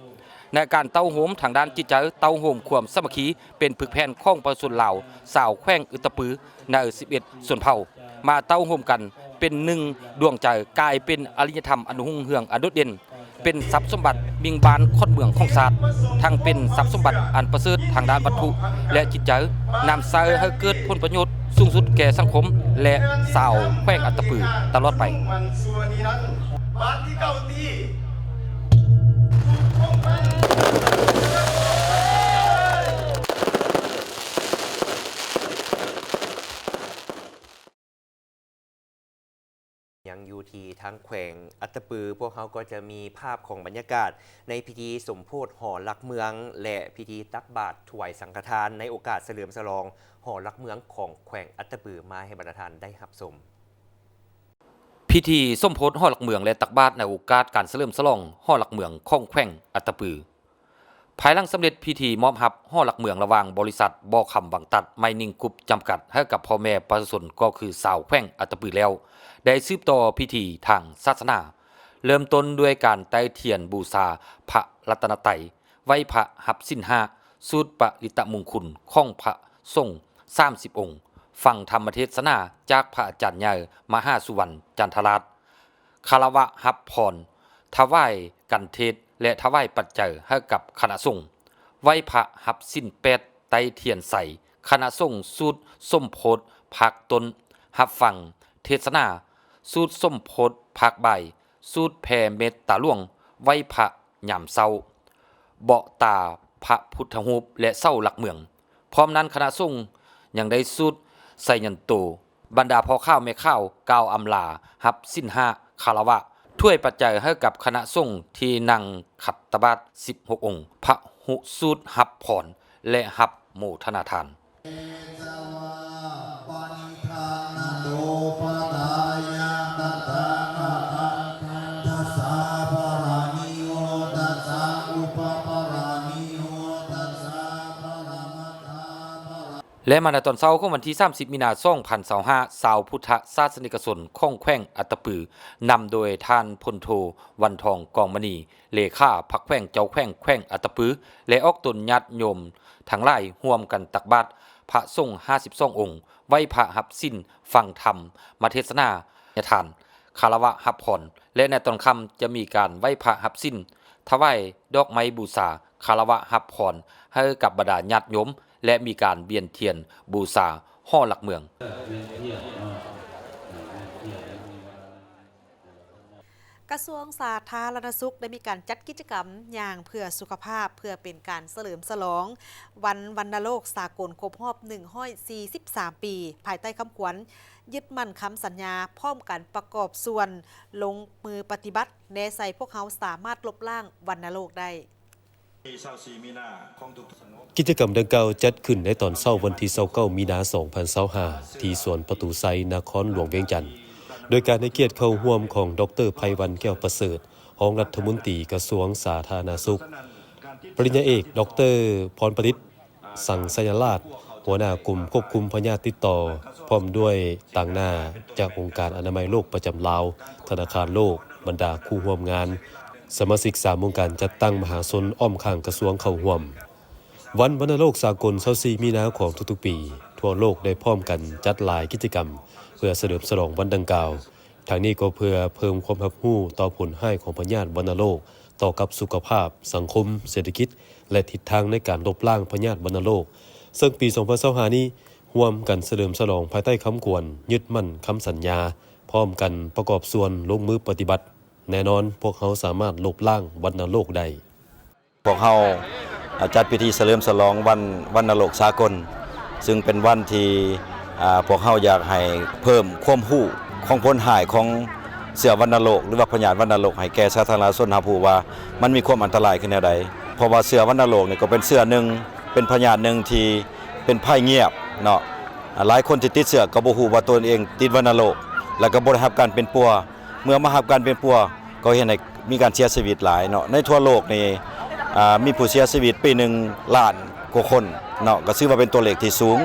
ໃນການເຕົ້າໂຮມທາງດ້ານຈິດໃຈ, ເຕົ້າໂຮມຄວາມສາມັກຄີ ເປັນຜຶກແຜ່ນຂອງປະຊາຊົນລາວຊາວແຂວງອັດຕະປືໃນສິບເອັດຊົນເຜົ່າ ມາເຕົ້າໂຮມກັນເປັນໜຶ່ງດວງໃຈ, ກາຍເປັນອາລິຍະທຳອັນຮຸ່ງເຮືອງອັນໂດດເດັ່ນ, ເປັນຊັບສົມບັດມິ່ງບ້ານຂອດເມືອງຂອງຊາດ, ທັງເປັນຊັບສົມບັດອັນປະເສີດທາງດ້ານວັດຖຸ ແລະ ຈິດໃຈ, ນຳໃຊ້ໃຫ້ເກີດຜົນປະໂຫຍດ ສູງສຸດແກ່ສັງຄົມ ແລະ ຊາວແຂວງອັດຕະປືຕະຫຼອດໄປ. ຍັງຢູ່ທີ່ທາງແຂວງອັດຕະປື, ພວກເຮົາກໍຈະມີພາບຂອງບັນຍາກາດໃນພິທີສົມໂພດຫໍຫຼັກເມືອງ ແລະ ພິທີຕັກບາດຖວາຍສັງຄະທານໃນໂອກາດສະເຫຼີມສະຫຼອງຫໍຫຼັກເມືອງຂອງແຂວງອັດຕະປືມາໃຫ້ບັນດາທ່ານໄດ້ຮັບຊົມ. ພິທີສົມໂພດຫໍຫຼັກເມືອງ ແລະ ຕັກບາດໃນໂອກາດການສະເຫຼີມສະຫຼອງຫໍຫຼັກເມືອງຂອງແຂວງອັດຕະປື. ພາຍຫຼັງສຳເລັດພິທີມອບຮັບຫໍຫຼັກເມືອງລະຫວ່າງບໍລິສັດບໍ່ຄຳວັງຕັດໄມນິງກຣຸບຈຳກັດໃຫ້ກັບພໍ່ແມ່ປະຊາຊົນ ກໍຄືຊາວແຂວງອັດຕະປືແລ້ວ, ໄດ້ສືບຕໍ່ພິທີທາງສາສະໜາ, ເລີ່ມຕົ້ນດ້ວຍການໄຕ້ທຽນບູຊາພະລັດຕະນະໄຕ, ໄຫວ້ພະຮັບສິນຫ້າ, ສູດປະລິດຕະມຸງຄຸນຂອງພະສົງສາມສິບອົງ, ຟັງທຳມະເທດສະໜາຈາກພະອາຈານໃຫຍ່ມະຫາສຸວັນ ຈັນທະລາດ, ຄາລະວະຮັບພອນ, ຖວາຍກັນເທດ ແລະ ຖວາຍປັດໄຈໃຫ້ກັບຄະນະສົງ, ໄຫວ້ພະຮັບສິນແປດ ໄຕ້ທຽນໄຊ, ຄະນະສົງສູດສົມໂພດພາກຕົ້ນ, ຮັບຟັງເທດສະໜາສູດສົມໂພດພາກບ່າຍ, ສູດແຜ່ເມດຕາຫຼວງ, ໄຫວ້ພະຍາມເຊົ້າ, ເບາະຕາພະພຸດທະຮູບ ແລະ ເສົາຫຼັກເມືອງ. ພ້ອມນັ້ນຄະນະສົງຍັງໄດ້ສູດໄຊຍັນໂຕ, ບັນດາພໍ່ຂາວແມ່ຂາວກ່າວອຳລາ, ຮັບສິນຫ້າ, ຄາລະວະ, ຖວາຍປັດໄຈໃຫ້ກັບຄະນະສົງທີ່ນັ່ງຂັດຕະບາດສິບຫົກອົງ, ພະຫຸສູດຮັບພອນ ແລະ ຮັບໂມທະນາທານ. ແລະ ມາໃນຕອນເຊົ້າຂອງວັນທີສາມສິບ ມີນາ ສອງພັນຊາວຫ້າ, ຊາວພຸດທະສາສະນິກະຊົນຂອງແຂວງອັດຕະປື ນຳໂດຍທ່ານພົນໂທ ວັນທອງ ກອງມະນີ, ເລຂາພັກແຂວງ, ເຈົ້າແຂວງແຂວງອັດຕະປື ແລະ ອອກຕົນຍາດໂຍມທັງຫຼາຍ ຮ່ວມກັນຕັກບາດພະສົງຫ້າສິບສອງອົງ, ໄຫວ້ພະຮັບສິນ, ຟັງທຳມະເທດສະໜາທານ, ຄາລະວະຮັບພອນ ແລະ ໃນຕອນຄ່ຳຈະມີການໄຫວ້ພະຮັບສິນ, ຖວາຍດອກໄມ້ບູຊາ, ຄາລະວະຮັບພອນໃຫ້ກັບບັນດາຍາດໂຍມ ແລະ ມີການວຽນທຽນບູຊາຫໍຫຼັກເມືອງ. ກະຊວງສາທາລະນະສຸກໄດ້ມີການຈັດກິດຈະກຳຍ່າງເພື່ອສຸຂະພາບ ເພື່ອເປັນການສະເຫຼີມສະຫຼອງວັນວັນນະໂລກສາກົນຄົບຮອບໜຶ່ງຮ້ອຍສີ່ສິບສາມປີ, ພາຍໃຕ້ຄຳຂວັນ ຍຶດໝັ້ນຄຳສັນຍາ, ພ້ອມກັນປະກອບສ່ວນລົງມືປະຕິບັດ, ແນໃສ່ພວກເຮົາສາມາດລົບລ້າງວັນນະໂລກໄດ້. ກິດຈະກຳດັ່ງກ່າວຈັດຂຶ້ນໃນຕອນເຊົ້າວັນທີຊາວເກົ້າ ມີນາ ສອງພັນຊາວຫ້າ ທີ່ສວນປະຕູໄຊ ນະຄອນຫຼວງວຽງຈັນ, ໂດຍການໃຫ້ກຽດເຂົ້າຮ່ວມຂອງ ດອກເຕີ ໄພວັນ ແກ້ວປະເສີດ, ຮອງລັດຖະມົນຕີກະຊວງສາທາລະນະສຸກ, ປະລິນຍາເອກ ດອກເຕີ ພອນປະດິດ ສັງໄຊຍະລາດ, ຫົວໜ້າກົມຄວບຄຸມພະຍາດຕິດຕໍ່, ພ້ອມດ້ວຍຕາງໜ້າຈາກອົງການອະນາໄມໂລກປະຈຳລາວ, ທະນາຄານໂລກ, ບັນດາຄູ່ຮ່ວມງານ, ສະມາຊິກສາມອົງການຈັດຕັ້ງມະຫາຊົນອ້ອມຂ້າງກະຊວງເຂົ້າຮ່ວມ. ວັນວັນນະໂລກສາກົນຊາວສີ່ມີນາຂອງທຸກໆປີ, ທົ່ວໂລກໄດ້ພ້ອມກັນຈັດຫຼາຍກິດຈະກຳເພື່ອສະເຫຼີມສະຫຼອງວັນດັ່ງກ່າວ. ທັງນີ້ກໍເພື່ອເພີ່ມຄວາມຮັບຮູ້ຕໍ່ຜົນຮ້າຍຂອງພະຍາດວັນນະໂລກຕໍ່ກັບສຸຂະພາບ, ສັງຄົມ, ເສດຖະກິດ ແລະ ທິດທາງໃນການລົບລ້າງພະຍາດວັນນະໂລກ, ເຊິ່ງປີສອງພັນຊາວຫ້ານີ້ ຮ່ວມກັນສະເຫຼີມສະຫຼອງພາຍໃຕ້ຄຳຂວັນ ຍຶດໝັ້ນຄຳສັນຍາ, ພ້ອມກັນປະກອບສ່ວນລົງມືປະຕິບັດ, ແນ່ນອນ ພວກເຮົາສາມາດລົບລ້າງວັນນະໂລກໄດ້. ພວກເຮົາ ອາ ຈັດພິທີສະເຫຼີມສະຫຼອງວັນວັນນະໂລກສາກົນ, ຊຶ່ງເປັນວັນທີ່ ອາ ພວກເຮົາຢາກໃຫ້ເພີ່ມຄວາມຮູ້ຂອງຜົນຮ້າຍຂອງເຊື້ອວັນນະໂລກ ຫຼືວ່າພະຍາດວັນນະໂລກ ໃຫ້ແກ່ສາທາລະນະຊົນຮັບຮູ້ວ່າມັນມີຄວາມອັນຕະລາຍຄືແນວໃດ. ເພາະວ່າເຊື້ອວັນນະໂລກນີ້ກໍເປັນເຊື້ອໜຶ່ງ ເປັນພະຍາດໜຶ່ງທີ່ເປັນໄພງຽບເນາະ. ອາ ຫຼາຍຄົນທີ່ຕິດເຊື້ອກໍບໍ່ຮູ້ວ່າຕົນເອງຕິດວັນນະໂລກ ແລ້ວກໍບໍ່ໄດ້ຮັບການປິ່ນປົວ. ເມື່ອມາຮັບການປິ່ນປົວ ກໍເຮັດໃຫ້ມີການເສຍຊີວິດຫຼາຍເນາະ. ໃນທົ່ວໂລກນີ້ ອາ ມີຜູ້ເສຍຊີວິດປີໜຶ່ງລ້ານກວ່າຄົນເນາະ, ກໍຖືວ່າເປັນຕົວເລກທີ່ສູງ,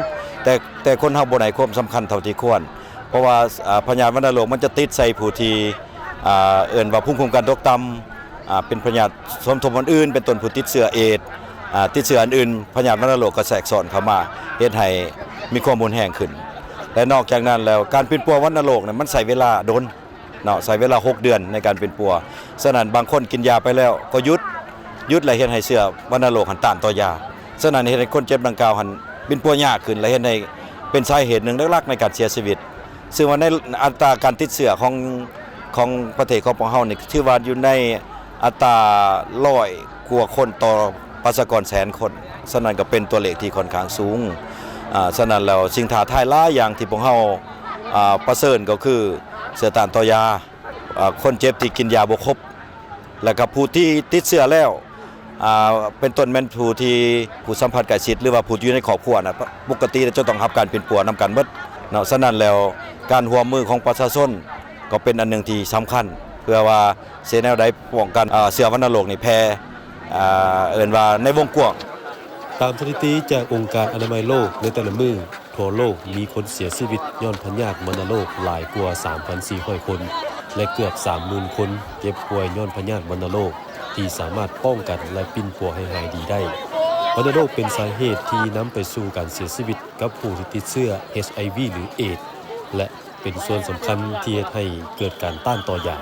ແຕ່ ແຕ່ຄົນເຮົາບໍ່ໃຫ້ຄວາມສຳຄັນເທົ່າທີ່ຄວນ ເພາະວ່າ ອາ ພະຍາດວັນນະໂລກມັນຈະຕິດໃສ່ຜູ້ທີ່ ອາ ເອີ້ນວ່າພູມຄຸ້ມກັນຕົກຕ່ຳ, ອາ ເປັນພະຍາດສົມທົບອັນອື່ນ ເປັນຕົ້ນຜູ້ຕິດເຊື້ອເອດ, ອາ ຕິດເຊື້ອອັນອື່ນ, ພະຍາດວັນນະໂລກກໍແຊກຊ້ອນເຂົ້າມາ ເຮັດໃຫ້ມີຄວາມຮຸນແຮງຂຶ້ນ. ແລະ ນອກຈາກນັ້ນແລ້ວ ການປິ່ນປົວວັນນະໂລກນັ້ນ ມັນໃຊ້ເວລາດົນ ເນາະ, ໃຊ້ເວລາຫົກເດືອນໃນການປິ່ນປົວ. ສະນັ້ນ ບາງຄົນກິນຢາໄປແລ້ວກໍຢຸດ, ຢຸດແລ້ວເຮັດໃຫ້ເຊື້ອວັນນະໂລກຫັ້ນຕ້ານຕໍ່ຢາ. ສະນັ້ນ ເຮັດໃຫ້ຄົນເຈັບດັ່ງກ່າວຫັ້ນປິ່ນປົວຍາກຂຶ້ນ ແລະ ເຮັດໃຫ້ ປັນສາເຫດໜຶ່ງຫຼັກໆໃນການເສຍຊີວິດ, ຊຶ່ງວ່າໃນອັດຕາການຕິດເຊື້ອຂອງ ຂອງປະເທດຂອງພວກເຮົານີ້ ຖືວ່າຢູ່ໃນອັດຕາຮ້ອຍກວ່າຄົນຕໍ່ປະຊາກອນແສນຄົນ, ສະນັ້ນກໍເປັນຕົວເລກທີ່ຂ້ອນຂ້າງສູງ. ອາ ສະນັ້ນແລ້ວ ສິ່ງທ້າທາຍຫຼາຍຢ່າງທີ່ພວກເຮົາ ອາ ປະເຊີນກໍຄືເຊື້ອຕ້ານຕໍ່ຢາ, ອາ ຄົນເຈັບທີ່ກິນຢາບໍ່ຄົບ ແລະກໍຜູ້ທີ່ຕິດເຊື້ອແລ້ວ ອາ ເປັນຕົ້ນແມ່ນຜູ້ທີ່ ຜູ້ສຳຜັດໃກ້ຊິດ ຫຼືວ່າຜູ້ທີ່ຢູ່ໃນຄອບຄົວນະ ປົກກະຕິແລ້ວຈະຕ້ອງຮັບການປິ່ນປົວນຳກັນເບິດເນາະ. ສະນັ້ນແລ້ວ ການຮ່ວມມືຂອງປະຊາຊົນກໍເປັນອັນໜຶ່ງທີ່ສຳຄັນ ເພື່ອວ່າຊິແນວໃດປ້ອງກັນ ອາ ເຊື້ອວັນນະໂລກນີ້ແຜ່ ອາ ເອີ້ນວ່າໃນວົງກວ້າງ. ຕາມສະຖິຕິຈາກອົງການອະນາໄມໂລກ, ໃນແຕ່ລະມື້ ທົ່ວໂລກມີຄົນເສຍຊີວິດຍ້ອນພະຍາດວັນນະໂລກຫຼາຍກວ່າສາມພັນສີ່ຮ້ອຍຄົນ ແລະ ເກືອບສາມໝື່ນຄົນເຈັບປ່ວຍຍ້ອນພະຍາດວັນນະໂລກ ທີ່ສາມາດປ້ອງກັນ ແລະ ປິ່ນປົວໃຫ້ຫາຍດີໄດ້. ວັນນະໂລກເປັນສາເຫດທີ່ນຳໄປສູ່ການເສຍຊີວິດກັບຜູ້ທີ່ຕິດເຊື້ອ ເອດສ໌ ຫຼື ເອດສ໌ ແລະ ເປັນສ່ວນສຳຄັນທີ່ເຮັດໃຫ້ເກີດການຕ້ານຕໍ່ຢາ.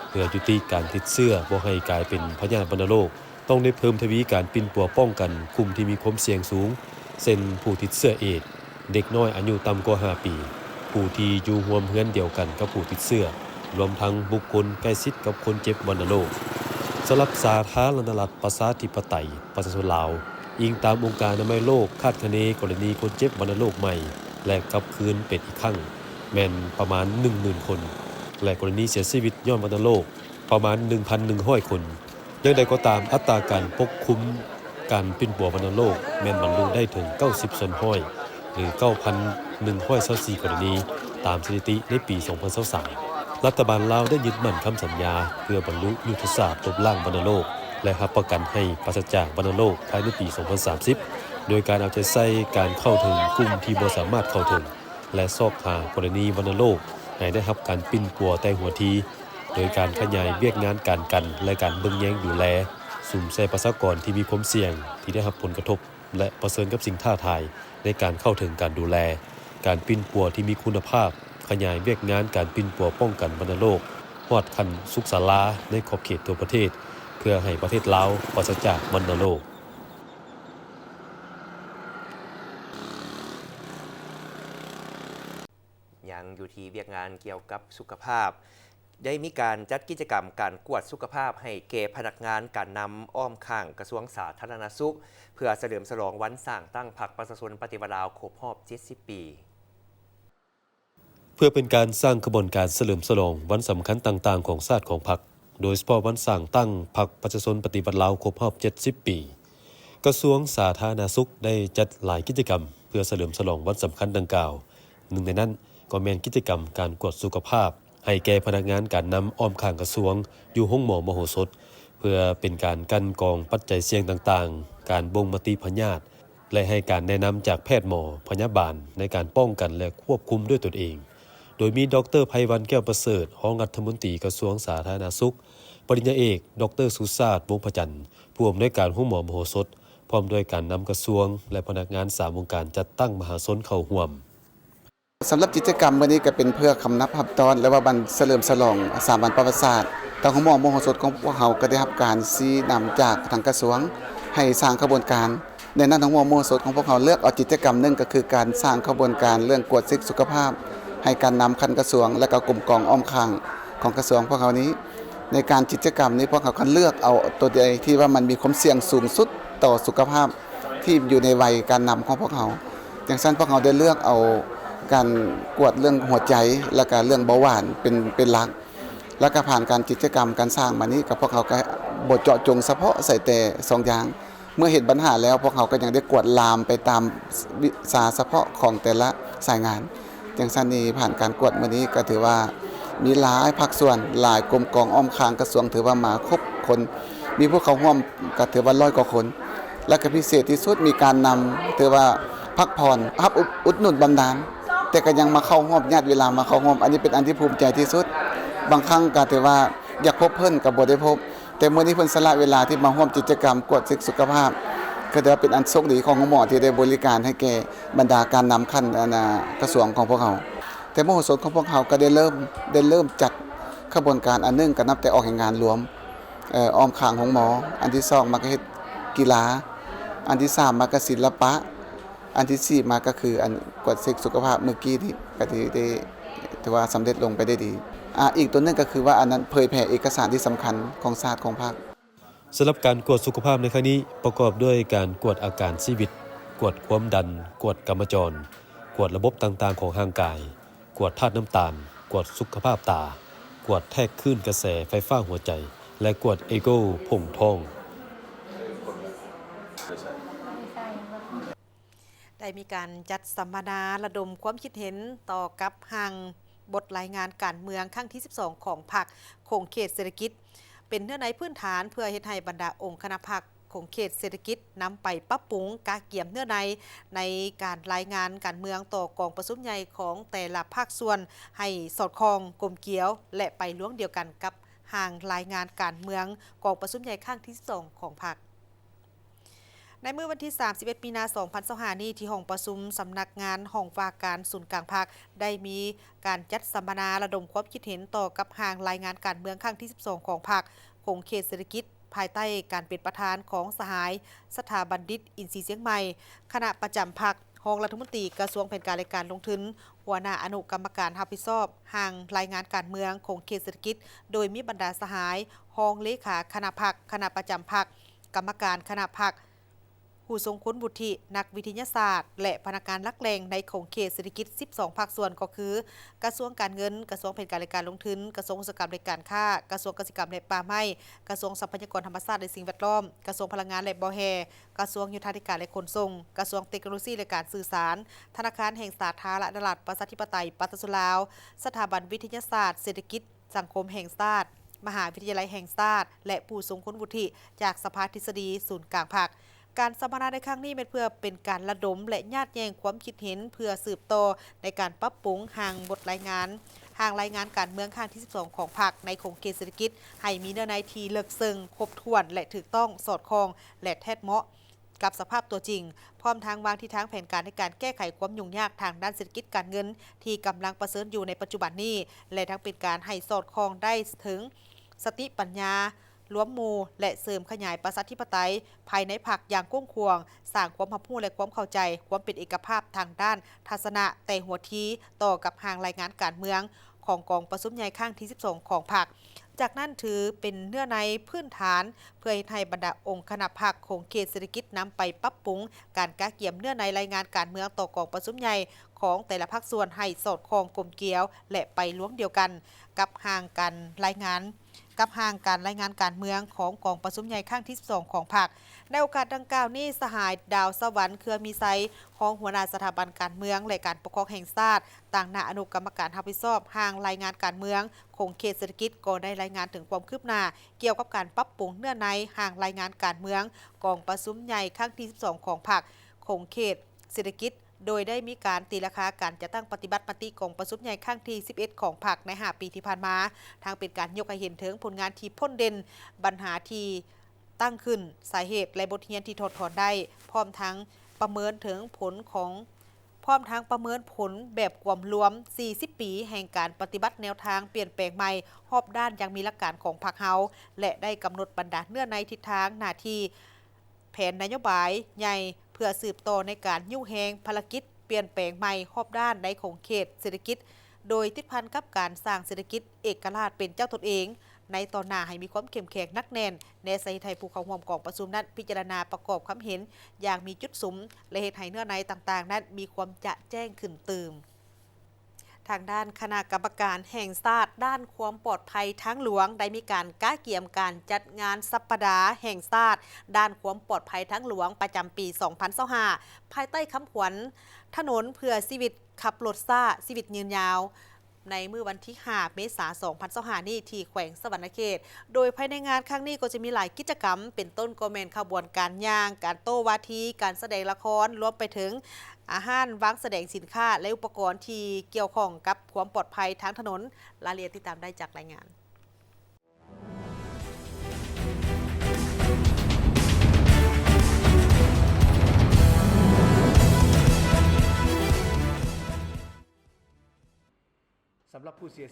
ເພື່ອຍຸຕິການຕິດເຊື້ອບໍ່ໃຫ້ກາຍເປັນພະຍາດວັນນະໂລກ, ຕ້ອງໄດ້ເພີ່ມທະວີການປິ່ນປົວປ້ອງກັນກຸ່ມທີ່ມີຄວາມສ່ຽງສູງ ເຊັ່ນ ຜູ້ຕິດເຊື້ອເອດສ໌, ເດັກນ້ອຍອາຍຸຕ່ຳກວ່າຫ້າປີ, ຜູ້ທີ່ຢູ່ຮ່ວມເຮືອນດຽວກັນກັບຜູ້ຕິດເຊື້ອ, ລວມທັງບຸກຄົນໃກ້ຊິດກັບຄົນເຈັບວັນນະໂລກ. ສຳລັບສາທາລະນະລັດ ປະຊາທິປະໄຕ ປະຊາຊົນລາວ, ອີງຕາມອົງການອະນາໄມໂລກ ຄາດຄະເນກໍລະນີຄົນເຈັບວັນນະໂລກໃໝ່ ແລະ ກັບຄືນເປັນອີກຄັ້ງ ແມ່ນປະມານໜຶ່ງໝື່ນຄົນ ແລະ ກໍລະນີເສຍຊີວິດຍ້ອນວັນນະໂລກ ປະມານໜຶ່ງພັນໜຶ່ງຮ້ອຍຄົນ. ຢ່າງໃດກໍຕາມ, ອັດຕາການປົກຄຸມການປິ່ນປົວວັນນະໂລກ ແມ່ນບັນລຸໄດ້ເຖິງເກົ້າສິບສ່ວນຮ້ອຍ ຫຼື ເກົ້າພັນໜຶ່ງຮ້ອຍຊາວສີ່ກໍລະນີ ຕາມສະຖິຕິໃນປີສອງພັນຊາວສາມ. ລັດຖະບານລາວໄດ້ຍຶດໝັ້ນຄຳສັນຍາ ເພື່ອບັນລຸຍຸດທະສາດລົບລ້າງວັນນະໂລກ ແລະ ຮັບປະກັນໃຫ້ປາສະຈາກວັນນະໂລກພາຍໃນປີສອງພັນສາມສິບ ໂດຍການເອົາໃຈໃສ່ການເຂົ້າເຖິງກຸ່ມທີ່ບໍ່ສາມາດເຂົ້າເຖິງ ແລະ ຊອກຫາກໍລະນີວັນນະໂລກໃຫ້ໄດ້ຮັບການປິ່ນປົວແຕ່ຫົວທີ ໂດຍການຂະຫຍາຍວຽກງານການກັນ ແລະ ການເບິ່ງແຍງດູແລ ສຸມໃສ່ປະຊາກອນທີ່ມີຄວາມສ່ຽງ ທີ່ໄດ້ຮັບຜົນກະທົບ ແລະ ປະເຊີນກັບສິ່ງທ້າທາຍໃນການເຂົ້າເຖິງການດູແລ, ການປິ່ນປົວທີ່ມີຄຸນນະພາບ, ຂະຫຍາຍວຽກງານການປິ່ນປົວປ້ອງກັນວັນນະໂລກຮອດຂັ້ນສຸກສາລາໃນຂອບເຂດທົ່ວປະເທດ ເພື່ອໃຫ້ປະເທດລາວປາສະຈາກວັນນະໂລກ. ຍັງຢູ່ທີ່ວຽກງານກ່ຽວກັບສຸຂະພາບ, ໄດ້ມີການຈັດກິດຈະກຳການກວດສຸຂະພາບໃຫ້ແກ່ພະນັກງານການນຳອ້ອມຂ້າງກະຊວງສາທາລະນະສຸກ ເພື່ອສະເຫຼີມສະຫຼອງວັນສ້າງຕັ້ງພັກປະຊາຊົນປະຕິວັດລາວຄົບຮອບເຈັດສິບປີ. ເພື່ອເປັນການສ້າງຂະບວນການສະເຫຼີມສະຫຼອງວັນສຳຄັນຕ່າງໆຂອງຊາດຂອງພັກ, ໂດຍສະເພາະວັນສ້າງຕັ້ງພັກປະຊາຊົນປະຕິວັດລາວຄົບຮອບເຈັດສິບປີ, ກະຊວງສາທາລະນະສຸກໄດ້ຈັດຫຼາຍກິດຈະກຳເພື່ອສະເຫຼີມສະຫຼອງວັນສຳຄັນດັ່ງກ່າວ. ໜຶ່ງໃນນັ້ນກໍແມ່ນກິດຈະກຳການກວດສຸຂະພາບໃຫ້ແກ່ພະນັກງານການນຳອ້ອມຂ້າງກະຊວງຢູ່ໂຮງໝໍມະໂຫສົດ, ເພື່ອເປັນການກັ່ນກອງປັດໄຈສ່ຽງຕ່າງໆ, ການບົ່ງມະຕິພະຍາດ ແລະ ໃຫ້ການແນະນຳຈາກແພດໝໍ, ພະຍາບານໃນການປ້ອງກັນ ແລະ ຄວບຄຸມດ້ວຍຕົນເອງ, ໂດຍມີ ດອກເຕີ ໄພວັນ ແກ້ວປະເສີດ, ຮອງລັດຖະມົນຕີກະຊວງສາທາລະນະສຸກ, ປະລິນຍາເອກ ດອກເຕີ ສຸຊາດ ວົງພະຈັນ, ຜູ້ອຳນວຍການໂຮງໝໍມະໂຫສົດ, ພ້ອມດ້ວຍການນຳກະຊວງ ແລະ ພະນັກງານສາມອົງການຈັດຕັ້ງມະຫາຊົນເຂົ້າຮ່ວມ. ສຳລັບກິດຈະກຳມື້ນີ້ກໍເປັນເພື່ອຄຳນັບຮັບຕ້ອນ ແລະ ວ່າວັນສະເຫຼີມສະຫຼອງສາມວັນປະຫວັດສາດ. ທາງໂຮງໝໍມະໂຫສົດຂອງພວກເຮົາກໍໄດ້ຮັບການຊີ້ນຳຈາກທາງກະຊວງໃຫ້ສ້າງຂະບວນການ. ໃນນັ້ນໂຮງໝໍມະໂຫສົດຂອງພວກເຮົາເລືອກເອົາກິດຈະກຳໜຶ່ງ ກໍຄືການສ້າງຂະບວນການເລື່ອງກວດເຊັກສຸຂະພາບໃຫ້ການນຳຂັ້ນກະຊວງ ແລະ ກໍກົມກອງອ້ອມຂ້າງຂອງກະຊວງພວກເຮົານີ້. ໃນການກິດຈະກຳນີ້ ພວກເຮົາຄັດເລືອກເອົາຕົວໃດທີ່ວ່າມັນມີຄວາມສ່ຽງສູງສຸດຕໍ່ສຸຂະພາບ ທີ່ຢູ່ໃນໄວການນຳຂອງພວກເຮົາ. ຈັ່ງຊັ້ນ ພວກເຮົາໄດ້ເລືອກເອົາການກວດເລື່ອງຫົວໃຈ ແລ້ວກະເລື່ອງເບົາຫວານເປັນ ເປັນຫຼັກ. ແລ້ວກະຜ່ານການກິດຈະກຳການສ້າງມານີ້ ກະພວກເຮົາກະບໍ່ເຈາະຈົງສະເພາະໃສ່ແຕ່ສອງຢ່າງ. ເມື່ອເຫັນບັນຫາແລ້ວ ພວກເຮົາກະຍັງໄດ້ກວດລາມໄປຕາມວິຊາສະເພາະຂອງແຕ່ລະສາຍງານ. ຈັ່ງຊັ້ນນີ້ ຜ່ານການກວດມື້ນີ້ກະຖືວ່າມີຫຼາຍພາກສ່ວນ, ຫຼາຍກົມກອງອ້ອມຂ້າງກະຊວງ ຖືວ່າມາຄົບຄົນ, ມີຜູ້ເຂົ້າຮ່ວມກະຖືວ່າຮ້ອຍກວ່າຄົນ. ແລະກະພິເສດທີ່ສຸດ ມີການນຳ ຖືວ່າພັກຜ່ອນ ຮັບອຸດ ອຸດໜູນບຳນານ, ແຕ່ກະຍັງມາເຂົ້າຮ່ວມ, ຍາດເວລາມາເຂົ້າຮ່ວມ, ອັນນີ້ເປັນອັນທີ່ພູມໃຈທີ່ສຸດ. ບາງຄັ້ງກະຖືວ່າຢາກພົບເພິ່ນກະບໍ່ໄດ້ພົບ, ແຕ່ມື້ນີ້ເພິ່ນສະຫຼະເວລາທີ່ມາຮ່ວມກິດຈະກຳກວດເຊັກສຸຂະພາບ, ກະຖືວ່າເປັນອັນໂຊກດີຂອງໂຮງໝໍທີ່ໄດ້ບໍລິການໃຫ້ແກ່ບັນດາການນຳຂັ້ນ ອັນ ອາ ກະຊວງຂອງພວກເຮົາ. ແຕ່ມະໂຫສົດຂອງພວກເຮົາກະໄດ້ເລີ່ມ ໄດ້ເລີ່ມຈັດຂະບວນການອັນໜຶ່ງ ກະນັບແຕ່ອອກແຮງງານລວມ ເອີ ອ້ອມຂ້າງໂຮງໝໍ, ອັນທີສອງມາກະເຮັດກິລາ, ອັນທີສາມມາກະສິລະປະ, ອັນທີສີ່ມາກໍຄືອັນກວດເຊັກສຸຂະພາບມື້ກີ້ນີ້ ກໍໄດ້ ໄດ້ຖືວ່າສຳເລັດລົງໄປໄດ້ດີ. ອາ ອີກຕົວໜຶ່ງກໍຄືວ່າອັນນັ້ນເຜີຍແຜ່ເອກະສານທີ່ສຳຄັນຂອງຊາດຂອງພັກ. ສຳລັບການກວດສຸຂະພາບໃນຄັ້ງນີ້ ປະກອບດ້ວຍການກວດອາການຊີວິດ, ກວດຄວາມດັນ, ກວດກຳມະຈອນ, ກວດລະບົບຕ່າງໆຂອງຮ່າງກາຍ, ກວດທາດນ້ຳຕານ, ກວດສຸຂະພາບຕາ, ກວດແທກຄື້ນກະແສໄຟຟ້າຫົວໃຈ ແລະ ກວດເອໂກຜົງທ້ອງ. ໄດ້ມີການຈັດສຳມະນາລະດົມຄວາມຄິດເຫັນຕໍ່ກັບຮ່າງບົດລາຍງານການເມືອງຄັ້ງທີສິບສອງຂອງພັກຂົງເຂດເສດຖະກິດ ເປັນເນື້ອໃນພື້ນຖານເພື່ອເຮັດໃຫ້ບັນດາອົງຄະນະພັກຂົງເຂດເສດຖະກິດນຳໄປປັບປຸງກະກຽມເນື້ອໃນ ໃນການລາຍງານການເມືອງຕໍ່ກອງປະຊຸມໃຫຍ່ຂອງແຕ່ລະພາກສ່ວນໃຫ້ສອດຄ່ອງກົມກຽວ ແລະ ໄປລວງດຽວກັນກັບຮ່າງລາຍງານການເມືອງກອງປະຊຸມໃຫຍ່ຄັ້ງທີສິບສອງຂອງພັກ. ໃນມື້ວັນທີສາມສິບເອັດ ມີນາ ສອງພັນຊາວຫ້າ ນີ້ ທີ່ຫ້ອງປະຊຸມສຳນັກງານຫ້ອງວ່າການສູນກາງພັກ ໄດ້ມີການຈັດສຳມະນາລະດົມຄວາມຄິດເຫັນຕໍ່ກັບຮ່າງລາຍງານການເມືອງຄັ້ງທີສິບສອງຂອງພັກຂົງເຂດເສດຖະກິດ ພາຍໃຕ້ການເປັນປະທານຂອງສະຫາຍ ສະຖາບັນດິດ ອິນຊີຊຽງໃໝ່ ຄະນະປະຈຳພັກ, ຮອງລັດຖະມົນຕີກະຊວງແຜນການ ແລະ ການລົງທຶນ, ຫົວໜ້າອະນຸກຳມະການຮັບຜິດຊອບຮ່າງລາຍງານການເມືອງຂົງເຂດເສດຖະກິດ ໂດຍມີບັນດາສະຫາຍ ຮອງເລຂາຄະນະພັກ, ຄະນະປະຈຳພັກ, ກຳມະການຄະນະພັກ, ຜູ້ຊົງຄຸນວຸດທິ, ນັກວິທະຍາສາດ ແລະ ພະນັກງານຫຼັກແຫຼ່ງໃນຂົງເຂດເສດຖະກິດສິບສອງພາກສ່ວນ ກໍຄື ກະຊວງການເງິນ, ກະຊວງແຜນການ ແລະ ການລົງທຶນ, ກະຊວງອຸດສາຫະກຳ ແລະ ການຄ້າ, ກະຊວງກະສິກຳ ແລະ ປ່າໄມ້, ກະຊວງຊັບພະຍາກອນທຳມະຊາດ ແລະ ສິ່ງແວດລ້ອມ, ກະຊວງພະລັງງານ ແລະ ບໍ່ແຮ່, ກະຊວງໂຍທາທິການ ແລະ ຂົນສົ່ງ, ກະຊວງເຕັກໂນໂລຊີ ແລະ ການສື່ສານ, ທະນາຄານແຫ່ງສາທາລະນະລັດ ປະຊາທິປະໄຕ ປະຊາຊົນລາວ, ສະຖາບັນວິທະຍາສາດເສດຖະກິດ ສັງຄົມແຫ່ງຊາດ, ມະຫາວິທະຍາໄລແຫ່ງຊາດ ແລະ ຜູ້ຊົງຄຸນວຸດທິຈາກສະພາທິດສະດີສູນກາງພັກ. ການສຳມະນາໃນຄັ້ງນີ້ແມ່ນເພື່ອເປັນການລະດົມ ແລະ ຍາດແຍ່ງຄວາມຄິດເຫັນ ເພື່ອສືບຕໍ່ໃນການປັບປຸງຮ່າງບົດລາຍງານ, ຮ່າງລາຍງານການເມືອງຄັ້ງທີສິບສອງຂອງພັກໃນຂົງເຂດເສດຖະກິດ ໃຫ້ມີເນື້ອໃນທີ່ເລິກເຊິ່ງ, ຄົບຖ້ວນ ແລະ ຖືກຕ້ອງ, ສອດຄ່ອງ ແລະ ແທດເໝາະ ກັບສະພາບຕົວຈິງ, ພ້ອມທັງວາງທິດທາງແຜນການໃນການແກ້ໄຂຄວາມຫຍຸ້ງຍາກທາງດ້ານເສດຖະກິດການເງິນທີ່ກຳລັງປະເຊີນຢູ່ໃນປັດຈຸບັນນີ້ ແລະ ທັງເປັນການໃຫ້ສອດຄ່ອງໄດ້ເຖິງສະຕິປັນຍາລວມໝູ່ ແລະ ເສີມຂະຫຍາຍປະຊາທິປະໄຕພາຍໃນພັກຢ່າງກວ້າງຂວາງ, ສ້າງຄວາມຮັບຮູ້ ແລະ ຄວາມເຂົ້າໃຈ, ຄວາມເປັນເອກະພາບທາງດ້ານທັດສະນະແຕ່ຫົວທີຕໍ່ກັບຮ່າງລາຍງານການເມືອງ ຂອງກອງປະຊຸມໃຫຍ່ຄັ້ງທີສິບສອງຂອງພັກ. ຈາກນັ້ນຖືເປັນເນື້ອໃນພື້ນຖານ ເພື່ອເຮັດໃຫ້ບັນດາອົງຄະນະພັກຂົງເຂດເສດຖະກິດນຳໄປປັບປຸງການກະກຽມເນື້ອໃນລາຍງານການເມືອງຕໍ່ກອງປະຊຸມໃຫຍ່ຂອງແຕ່ລະພາກສ່ວນໃຫ້ສອດຄ່ອງກົມກຽວ ແລະ ໄປລວງດຽວກັນກັບຮ່າງການລາຍງານ ກັບຮ່າງການລາຍງານການເມືອງຂອງກອງປະຊຸມໃຫຍ່ຄັ້ງທີສິບສອງຂອງພັກ. ໃນໂອກາດດັ່ງກ່າວນີ້, ສະຫາຍ ດາວສະຫວັນ ເຄືອມີໄຊ, ຮອງຫົວໜ້າສະຖາບັນການເມືອງ ແລະ ການປົກຄອງແຫ່ງຊາດ, ຕາງໜ້າອະນຸກຳມະການຮັບຜິດຊອບຮ່າງລາຍງານການເມືອງຂົງເຂດເສດຖະກິດ ກໍໄດ້ລາຍງານເຖິງຄວາມຄືບໜ້າກ່ຽວກັບການປັບປຸງເນື້ອໃນຮ່າງລາຍງານການເມືອງກອງປະຊຸມໃຫຍ່ຄັ້ງທີສິບສອງຂອງພັກຂົງເຂດເສດຖະກິດ ໂດຍໄດ້ມີການຕີລາຄາການຈັດຕັ້ງປະຕິບັດມະຕິກອງປະຊຸມໃຫຍ່ຄັ້ງທີສິບເອັດຂອງພັກໃນຫ້າປີທີ່ຜ່ານມາ, ທັງເປັນການຍົກໃຫ້ເຫັນເຖິງຜົນງານທີ່ພົ້ນເດັ່ນ, ບັນຫາທີ່ຕັ້ງຂຶ້ນ, ສາເຫດ ແລະ ບົດຮຽນທີ່ຖອດຖອນໄດ້, ພ້ອມທັງປະເມີນເຖິງຜົນຂອງ ພ້ອມທັງປະເມີນຜົນແບບກວມລວມສີ່ສິບປີແຫ່ງການປະຕິບັດແນວທາງປ່ຽນແປງໃໝ່ຮອບດ້ານຢ່າງມີຫຼັກການຂອງພັກເຮົາ ແລະ ໄດ້ກຳນົດບັນດາເນື້ອໃນທິດທາງໜ້າທີ່ ແຜນນະໂຍບາຍໃຫຍ່ເພື່ອສືບຕໍ່ໃນການຍູ້ແຮງພາລະກິດປ່ຽນແປງໃໝ່ຮອບດ້ານໃນຂົງເຂດເສດຖະກິດ, ໂດຍຕິດພັນກັບການສ້າງເສດຖະກິດເອກະລາດເປັນເຈົ້າຕົນເອງໃນຕອນໜ້າໃຫ້ມີຄວາມເຂັ້ມແຂງໜັກແໜ້ນ, ແນໃສ່ເຮັດໃຫ້ຜູ້ເຂົ້າຮ່ວມກອງປະຊຸມນັ້ນພິຈາລະນາປະກອບຄວາມເຫັນຢ່າງມີຈຸດສຸມ ແລະ ເຮັດໃຫ້ເນື້ອໃນຕ່າງໆນັ້ນມີຄວາມຈະແຈ້ງຂຶ້ນຕື່ມ. ທາງດ້ານຄະນະກຳມະການແຫ່ງຊາດດ້ານຄວາມປອດໄພທາງຫຼວງ ໄດ້ມີການກະກຽມການຈັດງານສັບປະດາແຫ່ງຊາດດ້ານຄວາມປອດໄພທາງຫຼວງປະຈຳປີສອງພັນຊາວຫ້າ ພາຍໃຕ້ຄຳຂວັນ ຖະໜົນເພື່ອຊີວິດ, ຂັບລົດຊ້າ, ຊີວິດຍືນຍາວ ໃນມື້ວັນທີຫ້າ ເມສາ ສອງພັນຊາວຫ້າ ນີ້ ທີ່ແຂວງສະຫວັນນະເຂດ. ໂດຍພາຍໃນງານຄັ້ງນີ້ກໍຈະມີຫຼາຍກິດຈະກຳ, ເປັນຕົ້ນກໍແມ່ນຂະບວນການຍ່າງ, ການໂຕ້ວາທີ, ການສະແດງລະຄອນ, ລວມໄປເຖິງ ອາຫານ, ວາງສະແດງສິນຄ້າ ແລະ ອຸປະກອນທີ່ກ່ຽວຂ້ອງກັບຄວາມປອດໄພທາງຖະໜົນ. ລາຍລະອຽດຕິດຕາມໄດ້ຈາກລາຍງານ.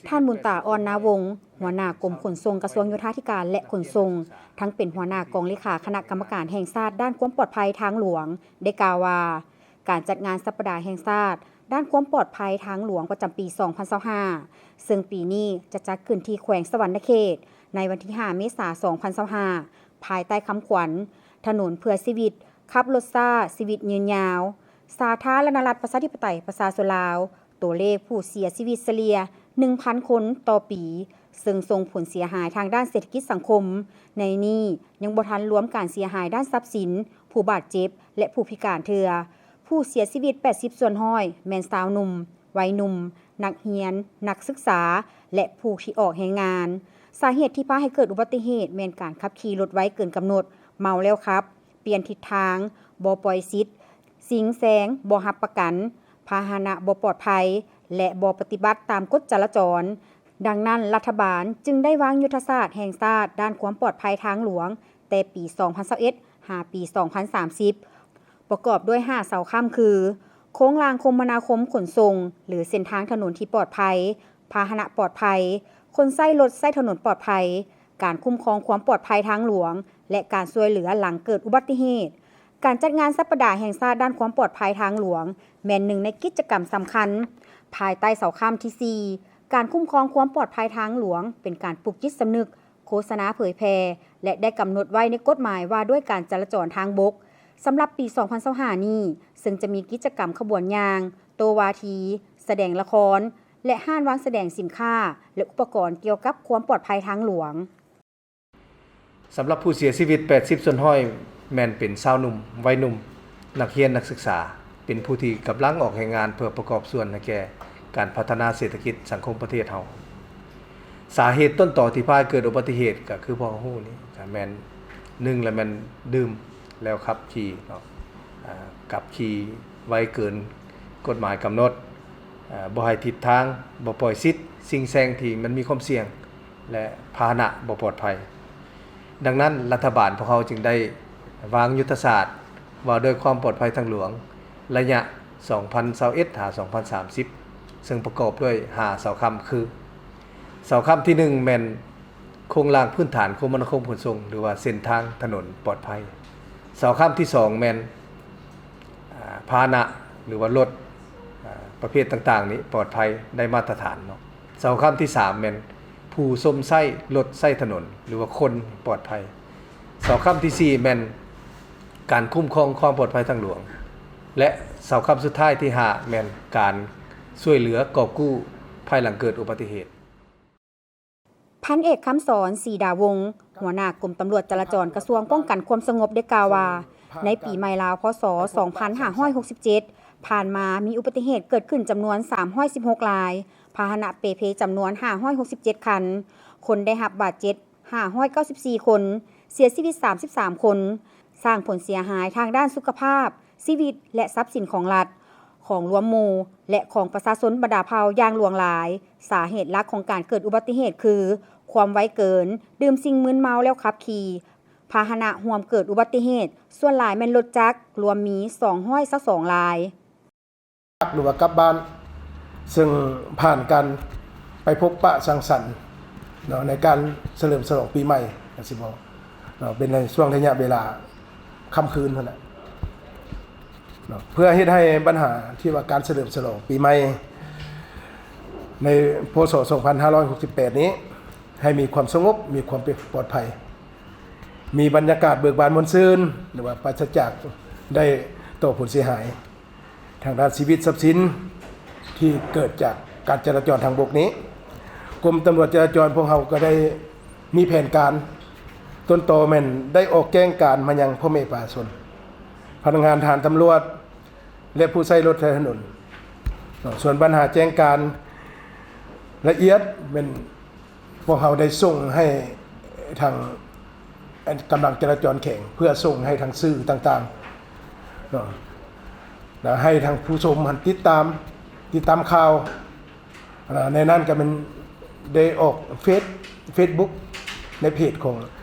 ທ່ານ ບຸນຕາ ອ່ອນນາວົງ ຫົວໜ້າກົມຂົນສົ່ງ ກະຊວງໂຍທາທິການ ແລະ ຂົນສົ່ງ, ທັງເປັນຫົວໜ້າກອງເລຂາຄະນະກຳມະການແຫ່ງຊາດດ້ານຄວາມປອດໄພທາງຫຼວງ ໄດ້ກ່າວວ່າ, ການຈັດງານສັບປະດາແຫ່ງຊາດດ້ານຄວາມປອດໄພທາງຫຼວງປະຈຳປີສອງພັນຊາວຫ້າ ເຊິ່ງປີນີ້ຈະຈັດຂຶ້ນທີ່ແຂວງສະຫວັນນະເຂດ ໃນວັນທີຫ້າ ເມສາ ສອງພັນຊາວຫ້າ ພາຍໃຕ້ຄຳຂວັນ ຖະໜົນເພື່ອຊີວິດ, ຂັບລົດຊ້າ, ຊີວິດຍືນຍາວ. ສາທາລະນະລັດ ປະຊາທິປະໄຕ ປະຊາຊົນລາວ, ຕົວເລກຜູ້ເສຍຊີວິດສະເລ່ຍໜຶ່ງພັນຄົນຕໍ່ປີ, ເຊິ່ງສົ່ງຜົນເສຍຫາຍທາງດ້ານເສດຖະກິດສັງຄົມ. ໃນນີ້ຍັງບໍ່ທັນລວມການເສຍຫາຍດ້ານຊັບສິນ, ຜູ້ບາດເຈັບ ແລະ ຜູ້ພິການເທື່ອ. ຜູ້ເສຍຊີວິດແປດສິບສ່ວນຮ້ອຍແມ່ນຊາວໜຸ່ມ, ໄວໜຸ່ມ, ນັກຮຽນ, ນັກສຶກສາ ແລະ ຜູ້ທີ່ອອກແຮງງານ. ສາເຫດທີ່ພາໃຫ້ເກີດອຸບັດຕິເຫດແມ່ນການຂັບຂີ່ລົດໄວເກີນກຳນົດ, ເມົາແລ້ວຂັບ, ປ່ຽນທິດທາງ, ບໍ່ປ່ອຍສິດ, ຊິງແຊງ, ບໍ່ຮັບປະກັນ, ພາຫະນະບໍ່ປອດໄພ ແລະ ບໍ່ປະຕິບັດຕາມກົດຈະລາຈອນ. ດັ່ງນັ້ນ, ລັດຖະບານຈຶ່ງໄດ້ວາງຍຸດທະສາດແຫ່ງຊາດດ້ານຄວາມປອດໄພທາງຫຼວງ ແຕ່ປີສອງພັນຊາວເອັດ ຫາປີສອງພັນສາມສິບ ປະກອບດ້ວຍຫ້າເສົາຄ້ຳຄື ໂຄງລ່າງຄົມມະນາຄົມຂົນສົ່ງ ຫຼື ເສັ້ນທາງຖະໜົນທີ່ປອດໄພ, ພາຫະນະປອດໄພ, ຄົນໃຊ້ລົດໃຊ້ຖະໜົນປອດໄພ, ການຄຸ້ມຄອງຄວາມປອດໄພທາງຫຼວງ ແລະ ການຊ່ວຍເຫຼືອຫຼັງເກີດອຸບັດຕິເຫດ. ການຈັດງານສັບປະດາແຫ່ງຊາດດ້ານຄວາມປອດໄພທາງຫຼວງ ແມ່ນໜຶ່ງໃນກິດຈະກຳສຳຄັນ ພາຍໃຕ້ເສົາຄ້ຳທີສີ່ ການຄຸ້ມຄອງຄວາມປອດໄພທາງຫຼວງ ເປັນການປຸກຈິດສຳນຶກ, ໂຄສະນາເຜີຍແຜ່ ແລະ ໄດ້ກຳນົດໄວ້ໃນກົດໝາຍວ່າດ້ວຍການຈະລາຈອນທາງບົກ ສຳລັບປີສອງພັນຊາວຫ້ານີ້, ເຊິ່ງຈະມີກິດຈະກຳຂະບວນຍ່າງ, ໂຕ້ວາທີ, ສະແດງລະຄອນ ແລະ ຮ້ານວາງສະແດງສິນຄ້າ ແລະ ອຸປະກອນກ່ຽວກັບຄວາມປອດໄພທາງຫຼວງ. ສຳລັບຜູ້ເສຍຊີວິດແປດສິບສ່ວນຮ້ອຍແມ່ນເປັນຊາວໜຸ່ມ, ໄວໜຸ່ມ, ນັກຮຽນ, ນັກສຶກສາ, ເປັນຜູ້ທີ່ກຳລັງອອກແຮງງານເພື່ອປະກອບສ່ວນໃຫ້ແກ່ການພັດທະນາເສດຖະກິດສັງຄົມປະເທດເຮົາ. ສາເຫດຕົ້ນຕໍທີ່ພາໃຫ້ເກີດອຸບັດຕິເຫດກໍຄືພວກເຮົາຮູ້ນີ້ ກໍແມ່ນ ໜຶ່ງລະແມ່ນດື່ມແລ້ວຂັບຂີ່ເນາະ, ອາ ຂັບຂີ່ໄວເກີນກົດໝາຍກຳນົດ, ອາ ບໍ່ໃຫ້ທິດທາງ, ບໍ່ປ່ອຍສິດ, ສິ່ງແຊງທີ່ມັນມີຄວາມສ່ຽງ ແລະ ພາຫະນະບໍ່ປອດໄພ. ດັ່ງນັ້ນ, ລັດຖະບານພວກເຮົາຈຶ່ງໄດ້ວາງຍຸດທະສາດວ່າດ້ວຍຄວາມປອດໄພທາງຫຼວງ ໄລຍະສອງພັນຊາວເອັດ ຫາ ສອງພັນສາມສິບ ເຊິ່ງປະກອບດ້ວຍຫ້າເສົາຄ້ຳຄື ເສົາຄ້ຳທີໜຶ່ງແມ່ນໂຄງລ່າງພື້ນຖານຄົມມະນາຄົມຂົນສົ່ງ ຫຼືວ່າເສັ້ນທາງຖະໜົນປອດໄພ. ເສົາຄ້ຳທີສອງແມ່ນ ອາ ພາຫະນະ ຫຼືວ່າລົດ ອາ ປະເພດຕ່າງໆນີ້ປອດໄພໄດ້ມາດຕະຖານເນາະ. ເສົາຄ້ຳທີສາມແມ່ນຜູ້ຊົມໃຊ້ລົດໃຊ້ຖະໜົນ ຫຼືວ່າຄົນປອດໄພ. ເສົາຄ້ຳທີສີ່ແມ່ນການຄຸ້ມຄອງຄວາມປອດໄພທາງຫຼວງ ແລະ ເສົາຄ້ຳສຸດທ້າຍທີຫ້າແມ່ນການຊ່ວຍເຫຼືອກອບກູ້ພາຍຫຼັງເກີດອຸບັດຕິເຫດ. ພັນເອກ ຄຳສອນ ສີດາວົງ ຫົວໜ້າກົມຕຳຫຼວດຈະລາຈອນ ກະຊວງປ້ອງກັນຄວາມສະຫງົບ ໄດ້ກ່າວວ່າ ໃນປີໃໝ່ລາວ ພ.ສ. ສອງພັນຫ້າຮ້ອຍຫົກສິບເຈັດ ຜ່ານມາມີອຸບັດຕິເຫດເກີດຂຶ້ນຈຳນວນສາມຮ້ອຍສິບຫົກລາຍ, ພາຫະນະເປ່ເພຈຳນວນຫ້າຮ້ອຍຫົກສິບເຈັດຄັນ, ຄົນໄດ້ຮັບບາດເຈັບຫ້າຮ້ອຍເກົ້າສິບສີ່ຄົນ, ເສຍຊີວິດສາມສິບສາມຄົນ, ສ້າງຜົນເສຍຫາຍທາງດ້ານສຸຂະພາບ, ຊີວິດ ແລະ ຊັບສິນຂອງລັດ, ຂອງລວມໝູ່ ແລະ ຂອງປະຊາຊົນບັນດາເຜົ່າຢ່າງຫຼວງຫຼາຍ. ສາເຫດຫຼັກຂອງການເກີດອຸບັດຕິເຫດຄື ຄວາມໄວເກີນ, ດື່ມສິ່ງມຶນເມົາແລ້ວຂັບຂີ່. ພາຫະນະຮ່ວມເກີດອຸບັດຕິເຫດ ສ່ວນຫຼາຍແມ່ນລົດຈັກ, ລວມມີສອງຮ້ອຍຊາວສອງລາຍ. ຫຼືວ່າກັບບ້ານ ເຊິ່ງຜ່ານການໄປພົບປະສັງສັນເນາະ ໃນການສະເຫຼີມສະຫຼອງປີໃໝ່ ກໍຊິເວົ້າເນາະ ເປັນໃນຊ່ວງໄລຍະເວລາຄ່ຳຄືນຫັ້ນແຫຼະເນາະ ເພື່ອເຮັດໃຫ້ບັນຫາທີ່ວ່າການສະເຫຼີມສະຫຼອງປີໃໝ່ໃນ ພ.ສ. ສອງພັນຫ້າຮ້ອຍຫົກສິບແປດນີ້ ໃຫ້ມີຄວາມສະຫງົບ ມີຄວາມປອດໄພ ມີບັນຍາກາດເບີກບານມ່ວນຊື່ນ ຫຼືວ່າປາສະຈາກໄດ້ຕໍ່ຜົນເສຍຫາຍ ທາງດ້ານຊີວິດຊັບສິນທີ່ເກີດຈາກການຈະລາຈອນທາງບົກນີ້, ກົມຕຳຫຼວດຈະລາຈອນພວກເຮົາກໍໄດ້ມີແຜນການ ຕົ້ນຕໍແມ່ນໄດ້ອອກແຈ້ງການມາຍັງພໍ່ແມ່ປະຊາຊົນ, ພະນັກງານທະຫານ, ຕຳຫຼວດ ແລະ ຜູ້ໃຊ້ລົດໃຊ້ຖະໜົນ. ສ່ວນບັນຫາແຈ້ງການລະອຽດແມ່ນ ພວກເຮົາໄດ້ສົ່ງໃຫ້ທາງ ອັນ ກຳລັງຈະລາຈອນແຂວງ ເພື່ອສົ່ງໃຫ້ທາງສື່ຕ່າງໆເນາະ ແລ້ວໃຫ້ທາງຜູ້ຊົມຫັ້ນຕິດຕາມ ຕິດຕາມຂ່າວ. ໃນນັ້ນກໍແມ່ນໄດ້ອອກເຟສ ເຟສບຸກ ໃນເພຈຂອງ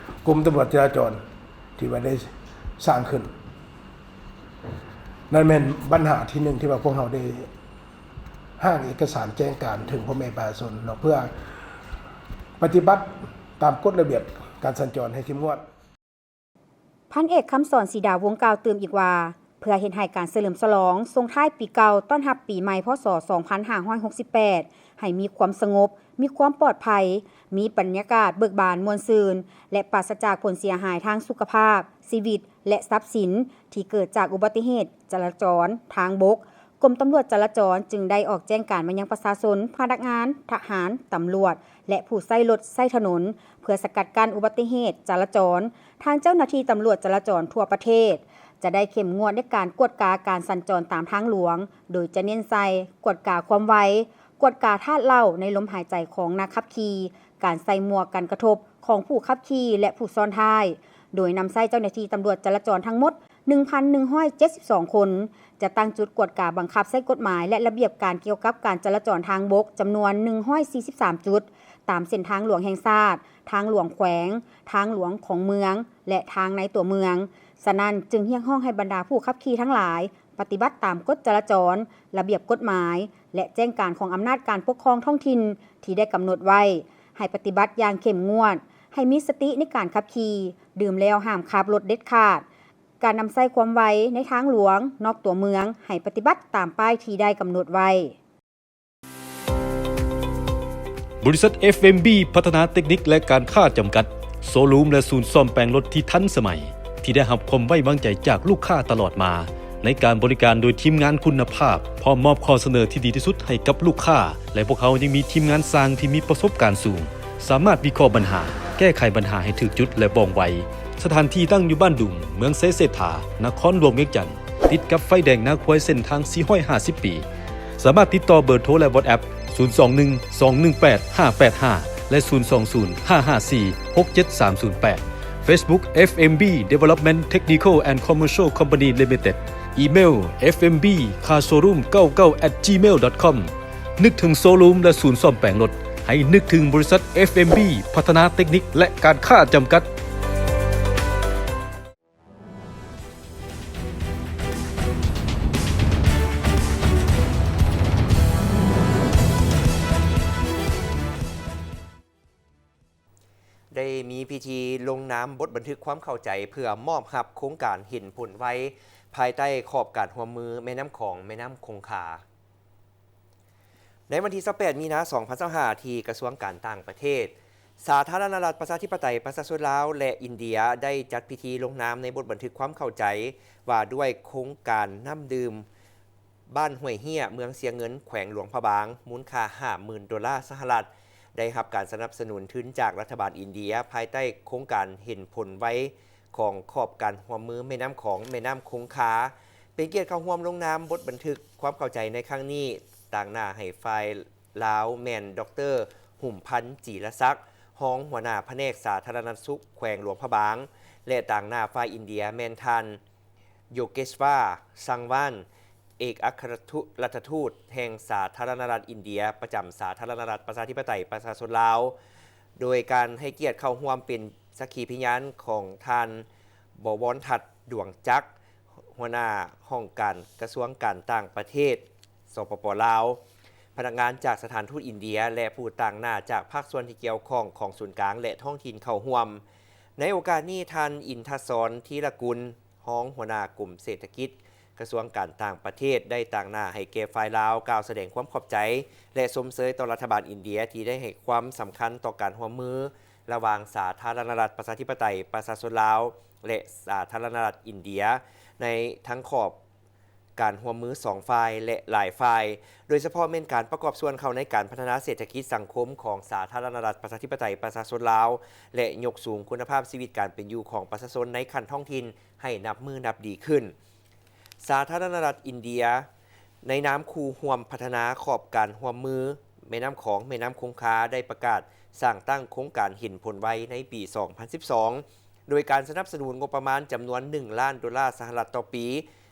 ກົມຕຳຫຼວດຈະລາຈອນ ທີ່ວ່າໄດ້ສ້າງຂຶ້ນ. ນັ້ນແມ່ນບັນຫາທີໜຶ່ງທີ່ວ່າພວກເຮົາໄດ້ ຮ່າງເອກະສານແຈ້ງການເຖິງພໍ່ແມ່ປະຊາຊົນເນາະ ເພື່ອປະຕິບັດຕາມກົດລະບຽບການສັນຈອນໃຫ້ເຂັ້ມງວດ. ພັນເອກ ຄຳສອນ ສີດາວົງ ກ່າວຕື່ມອີກວ່າ ເ ພື່ອເຮັດໃຫ້ການສະເຫຼີມສະຫຼອງສົ່ງທ້າຍປີເກົ່າ ຕ້ອນຮັບປີໃໝ່ ພ.ສ. ສອງພັນຫ້າຮ້ອຍຫົກສິບແປດ ໃຫ້ມີຄວາມສະຫງົບ, ມີຄວາມປອດໄພ, ມີບັນຍາກາດເບີກບານມ່ວນຊື່ນ ແລະ ປາສະຈາກຜົນເສຍຫາຍທາງສຸຂະພາບ, ຊີວິດ ແລະ ຊັບສິນ ທີ່ເກີດຈາກອຸບັດຕິເຫດຈະລາຈອນທາງບົກ. ກົມຕຳຫຼວດຈະລາຈອນຈຶ່ງໄດ້ອອກແຈ້ງການມາຍັງປະຊາຊົນ, ພະນັກງານ, ທະຫານ, ຕຳຫຼວດ ແລະ ຜູ້ໃຊ້ລົດໃຊ້ຖະໜົນ ເພື່ອສະກັດກັ້ນອຸບັດຕິເຫດຈະລາຈອນ. ທາງເຈົ້າໜ້າທີ່ຕຳຫຼວດຈະລາຈອນທົ່ວປະເທດ ຈະໄດ້ເຂັ້ມງວດໃນການກວດກາການສັນຈອນຕາມທາງຫຼວງ, ໂດຍຈະເນັ້ນໃສ່ກວດກາຄວາມໄວ, ກວດກາທາດເຫຼົ້າໃນລົມຫາຍໃຈຂອງນັກຂັບຂີ່, ການໃສ່ໝວກກັນກະທົບຂອງຜູ້ຂັບຂີ່ ແລະ ຜູ້ຊ້ອນທ້າຍ, ໂດຍນຳໃຊ້ເຈົ້າໜ້າທີ່ຕຳຫຼວດຈະລາຈອນທັງໝົດ ໜຶ່ງພັນໜຶ່ງຮ້ອຍເຈັດສິບສອງຄົນ, ຈະຕັ້ງຈຸດກວດກາບັງຄັບໃຊ້ກົດໝາຍ ແລະ ລະບຽບການກ່ຽວກັບການຈະລາຈອນທາງບົກຈຳນວນໜຶ່ງຮ້ອຍສີ່ສິບສາມຈຸດ ຕາມເສັ້ນທາງຫຼວງແຫ່ງຊາດ, ທາງຫຼວງແຂວງ, ທາງຫຼວງຂອງເມືອງ ແລະ ທາງໃນຕົວເມືອງ. ສະນັ້ນ, ຈຶ່ງຮຽກຮ້ອງໃຫ້ບັນດາຜູ້ຂັບຂີ່ທັງຫຼາຍ ປະຕິບັດຕາມກົດຈະລາຈອນ, ລະບຽບກົດໝາຍ ແລະ ແຈ້ງການຂອງອຳນາດການປົກຄອງທ້ອງຖິ່ນທີ່ໄດ້ກຳນົດໄວ້, ໃຫ້ປະຕິບັດຢ່າງເຂັ້ມງວດ, ໃຫ້ມີສະຕິໃນການຂັບຂີ່, ດື່ມແລ້ວຫ້າມຂັບລົດເດັດຂາດ. ການນຳໃຊ້ຄວາມໄວໃນທາງຫຼວງນອກຕົວເມືອງ ໃຫ້ປະຕິບັດຕາມປ້າຍທີ່ໄດ້ກຳນົດໄວ້. ບໍລິສັດ ເອັຟເອັມບີ ພັດທະນາເຕັກນິກ ແລະ ການຄ້າຈຳກັດ, ໂຊຣູມ ແລະ ສູນສ້ອມແປງລົດທີ່ທັນສະໄໝ, ທີ່ໄດ້ຮັບຄວາມໄວ້ວາງໃຈຈາກລູກຄ້າຕະຫຼອດມາ ໃນການບໍລິການໂດຍທີມງານຄຸນນະພາບ, ພ້ອມມອບຂໍ້ສະເໜີທີ່ດີທີ່ສຸດໃຫ້ກັບລູກຄ້າ, ແລະ ພວກເຮົາຍັງມີທີມງານຊ່າງທີ່ມີປະສົບການສູງ, ສາມາດວິເຄາະບັນຫາ, ແກ້ໄຂບັນຫາໃຫ້ຖືກຈຸດ ແລະ ວ່ອງໄວ. ສະຖານທີ່ຕັ້ງຢູ່ບ້ານດຸງ, ເມືອງໄຊເສດຖາ, ນະຄອນຫຼວງວຽງຈັນ, ຕິດກັບໄຟແດງນາຄວາຍເສັ້ນທາງສີ່ຮ້ອຍຫ້າສິບປີ. ສາມາດຕິດຕໍ່ເບີໂທ ແລະ ວອດແອັບ ສູນສອງໜຶ່ງ ສອງໜຶ່ງແປດ ຫ້າແປດຫ້າ ແລະ ສູນສອງສູນ ຫ້າຫ້າສີ່ ຫົກເຈັດສາມສູນແປດ. Facebook ເອັຟເອັມບີ Development Technical and Commercial Company Limited. ອີເມວ ເອັຟເອັມບີ ຄາໂຊຣູມ ເກົ້າເກົ້າ ແອັດ ຈີເມວ ດອດຄອມ. ນຶກເຖິງໂຊຣູມ ແລະ ສູນສ້ອມແປງລົດ, ໃຫ້ນຶກເຖິງບໍລິສັດ ເອັຟເອັມບີ ພັດທະນາເຕັກນິກ ແລະ ການຄ້າຈຳກັດ. ໄດ້ມີພິທີລົງນາມບົດບັນທຶກຄວາມເຂົ້າໃຈ ເພື່ອມອບຮັບໂຄງການເຫັນຜົນໄວ ພາຍໃຕ້ຂອບການຮ່ວມມືແມ່ນ້ຳຂອງ ແມ່ນ້ຳຄົງຄາ. ໃນວັນທີຊາວແປດ ມີນາ ສອງພັນຊາວຫ້າ ທີ່ກະຊວງການຕ່າງປະເທດ ສາທາລະນະລັດ ປະຊາທິປະໄຕ ປະຊາຊົນລາວ ແລະ ອິນເດຍ ໄດ້ຈັດພິທີລົງນາມໃນບົດບັນທຶກຄວາມເຂົ້າໃຈ ວ່າດ້ວຍໂຄງການນ້ຳດື່ມບ້ານຫ້ວຍເຮ້ຍ ເມືອງຊຽງເງິນ ແຂວງຫຼວງພະບາງ ມູນຄ່າ ຫ້າໝື່ນໂດລາສະຫະລັດ, ໄດ້ຮັບການສະໜັບສະໜູນທຶນຈາກລັດຖະບານອິນເດຍ ພາຍໃຕ້ໂຄງການເຫັນຜົນໄວ ຂອງຂອບການຮ່ວມມືແມ່ນ້ຳຂອງ ແມ່ນ້ຳຄົງຄາ. ເປັນກຽດເຂົ້າຮ່ວມລົງນາມບົດບັນທຶກຄວາມເຂົ້າໃຈໃນຄັ້ງນີ້, ຕາງໜ້າໃຫ້ຝ່າຍລາວແມ່ນ ດອກເຕີ ຫຸມພັນ ຈີລະສັກ, ຮອງຫົວໜ້າພະແນກສາທາລະນະສຸກແຂວງຫຼວງພະບາງ ແລະ ຕາງໜ້າຝ່າຍອິນເດຍແມ່ນທ່ານ ໂຍເກສວາ ຊັງວານ ເອກອັກຄະລັດຖະທູດແຫ່ງສາທາລະນະລັດອິນເດຍ ປະຈຳສາທາລະນະລັດ ປະຊາທິປະໄຕ ປະຊາຊົນລາວ, ໂດຍການໃຫ້ກຽດເຂົ້າຮ່ວມເປັນສັກຂີພະຍານຂອງທ່ານ ບໍວອນທັດ ດວງຈັກ, ຫົວໜ້າຫ້ອງການກະຊວງການຕ່າງປະເທດ ສປປ ລາວ, ພະນັກງານຈາກສະຖານທູດອິນເດຍ ແລະ ຜູ້ຕາງໜ້າຈາກພາກສ່ວນທີ່ກ່ຽວຂ້ອງຂອງສູນກາງ ແລະ ທ້ອງຖິ່ນເຂົ້າຮ່ວມ. ໃນໂອກາດນີ້, ທ່ານ ອິນທະສອນ ທີລະກຸນ, ຮອງຫົວໜ້າກົມເສດຖະກິດ ກະຊວງການຕ່າງປະເທດ ໄດ້ຕາງໜ້າໃຫ້ແກ່ຝ່າຍລາວ ກ່າວສະແດງຄວາມຂອບໃຈ ແລະ ຊົມເຊີຍຕໍ່ລັດຖະບານອິນເດຍ ທີ່ໄດ້ໃຫ້ຄວາມສຳຄັນຕໍ່ການຮ່ວມມືລະຫວ່າງສາທາລະນະລັດ ປະຊາທິປະໄຕ ປະຊາຊົນລາວ ແລະ ສາທາລະນະລັດອິນເດຍ ໃນທັງຂອບການຮ່ວມມືສອງຝ່າຍ ແລະ ຫຼາຍຝ່າຍ, ໂດຍສະເພາະແມ່ນການປະກອບສ່ວນເຂົ້າໃນການພັດທະນາເສດຖະກິດສັງຄົມຂອງສາທາລະນະລັດ ປະຊາທິປະໄຕ ປະຊາຊົນລາວ ແລະ ຍົກສູງຄຸນນະພາບຊີວິດການເປັນຢູ່ຂອງປະຊາຊົນໃນຂັ້ນທ້ອງຖິ່ນ ໃຫ້ນັບມື້ນັບດີຂຶ້ນ. ສາທາລະນະລັດອິນເດຍ ໃນນາມຄູ່ຮ່ວມພັດທະນາຂອບການຮ່ວມມືແມ່ນ້ຳຂອງ ແມ່ນ້ຳຄົງຄາ ໄດ້ປະກາດສ້າງຕັ້ງໂຄງການເຫັນຜົນໄວໃນປີສອງພັນສິບສອງ ໂດຍການສະໜັບສະໜູນງົບປະມານຈຳນວນໜຶ່ງລ້ານໂດລາສະຫະລັດຕໍ່ປີ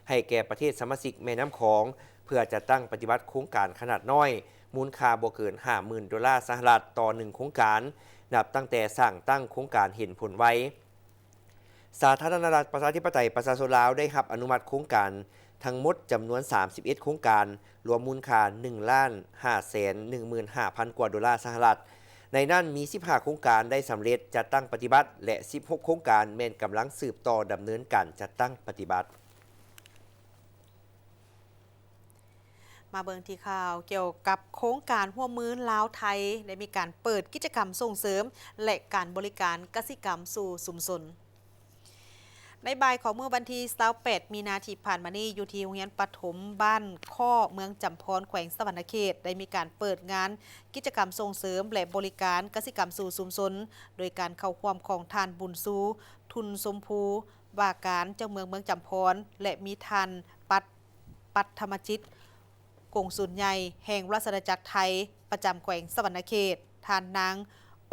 ໃຫ້ແກ່ປະເທດສະມາຊິກແມ່ນ້ຳຂອງ ເພື່ອຈັດຕັ້ງປະຕິບັດໂຄງການຂະໜາດນ້ອຍ ມູນຄ່າບໍ່ເກີນຫ້າໝື່ນໂດລາສະຫະລັດຕໍ່ໜຶ່ງໂຄງການ ນັບຕັ້ງແຕ່ສ້າງຕັ້ງໂຄງການເຫັນຜົນໄວ. ສາທາລະນະລັດ ປະຊາທິປະໄຕ ປະຊາຊົນລາວ ໄດ້ຮັບອະນຸມັດໂຄງການທັງໝົດຈຳນວນສາມສິບເອັດໂຄງການ, ລວມມູນຄ່າໜຶ່ງລ້ານຫ້າແສນໜຶ່ງໝື່ນຫ້າພັນກວ່າໂດລາສະຫະລັດ. ໃນນັ້ນມີສິບຫ້າໂຄງການໄດ້ສຳເລັດຈັດຕັ້ງປະຕິບັດ ແລະ ສິບຫົກໂຄງການແມ່ນກຳລັງສືບຕໍ່ດຳເນີນການຈັດຕັ້ງປະຕິບັດ. ມາເບິ່ງທີ່ຂ່າວກ່ຽວກັບໂຄງການຮ່ວມມືລາວ-ໄທ ໄດ້ມີການເປີດກິດຈະກຳສົ່ງເສີມ ແລະ ການບໍລິການກະສິກຳສູ່ຊຸມຊົນ. ໃນບ່າຍຂອງມື້ວັນທີຊາວແປດ ມີນາທີ່ຜ່ານມານີ້ ຢູ່ທີ່ໂຮງຮຽນປະຖົມບ້ານຄໍ້ ເມືອງຈຳພອນ ແຂວງສະຫວັນນະເຂດ ໄດ້ມີການເປີດງານກິດຈະກຳສົ່ງເສີມ ແລະ ບໍລິການກະສິກຳສູ່ຊຸມຊົນ ໂດຍການເຂົ້າຮ່ວມຂອງທ່ານ ບຸນຊູ ທຸນຊົມພູ ວ່າການເຈົ້າເມືອງເມືອງຈຳພອນ ແລະ ມີທ່ານ ປັດ ປັດທະມະຈິດ ກົງສຸນໃຫຍ່ແຫ່ງລາຊະອານາຈັກໄທ ປະຈຳແຂວງສະຫວັນນະເຂດ, ທ່ານນາງ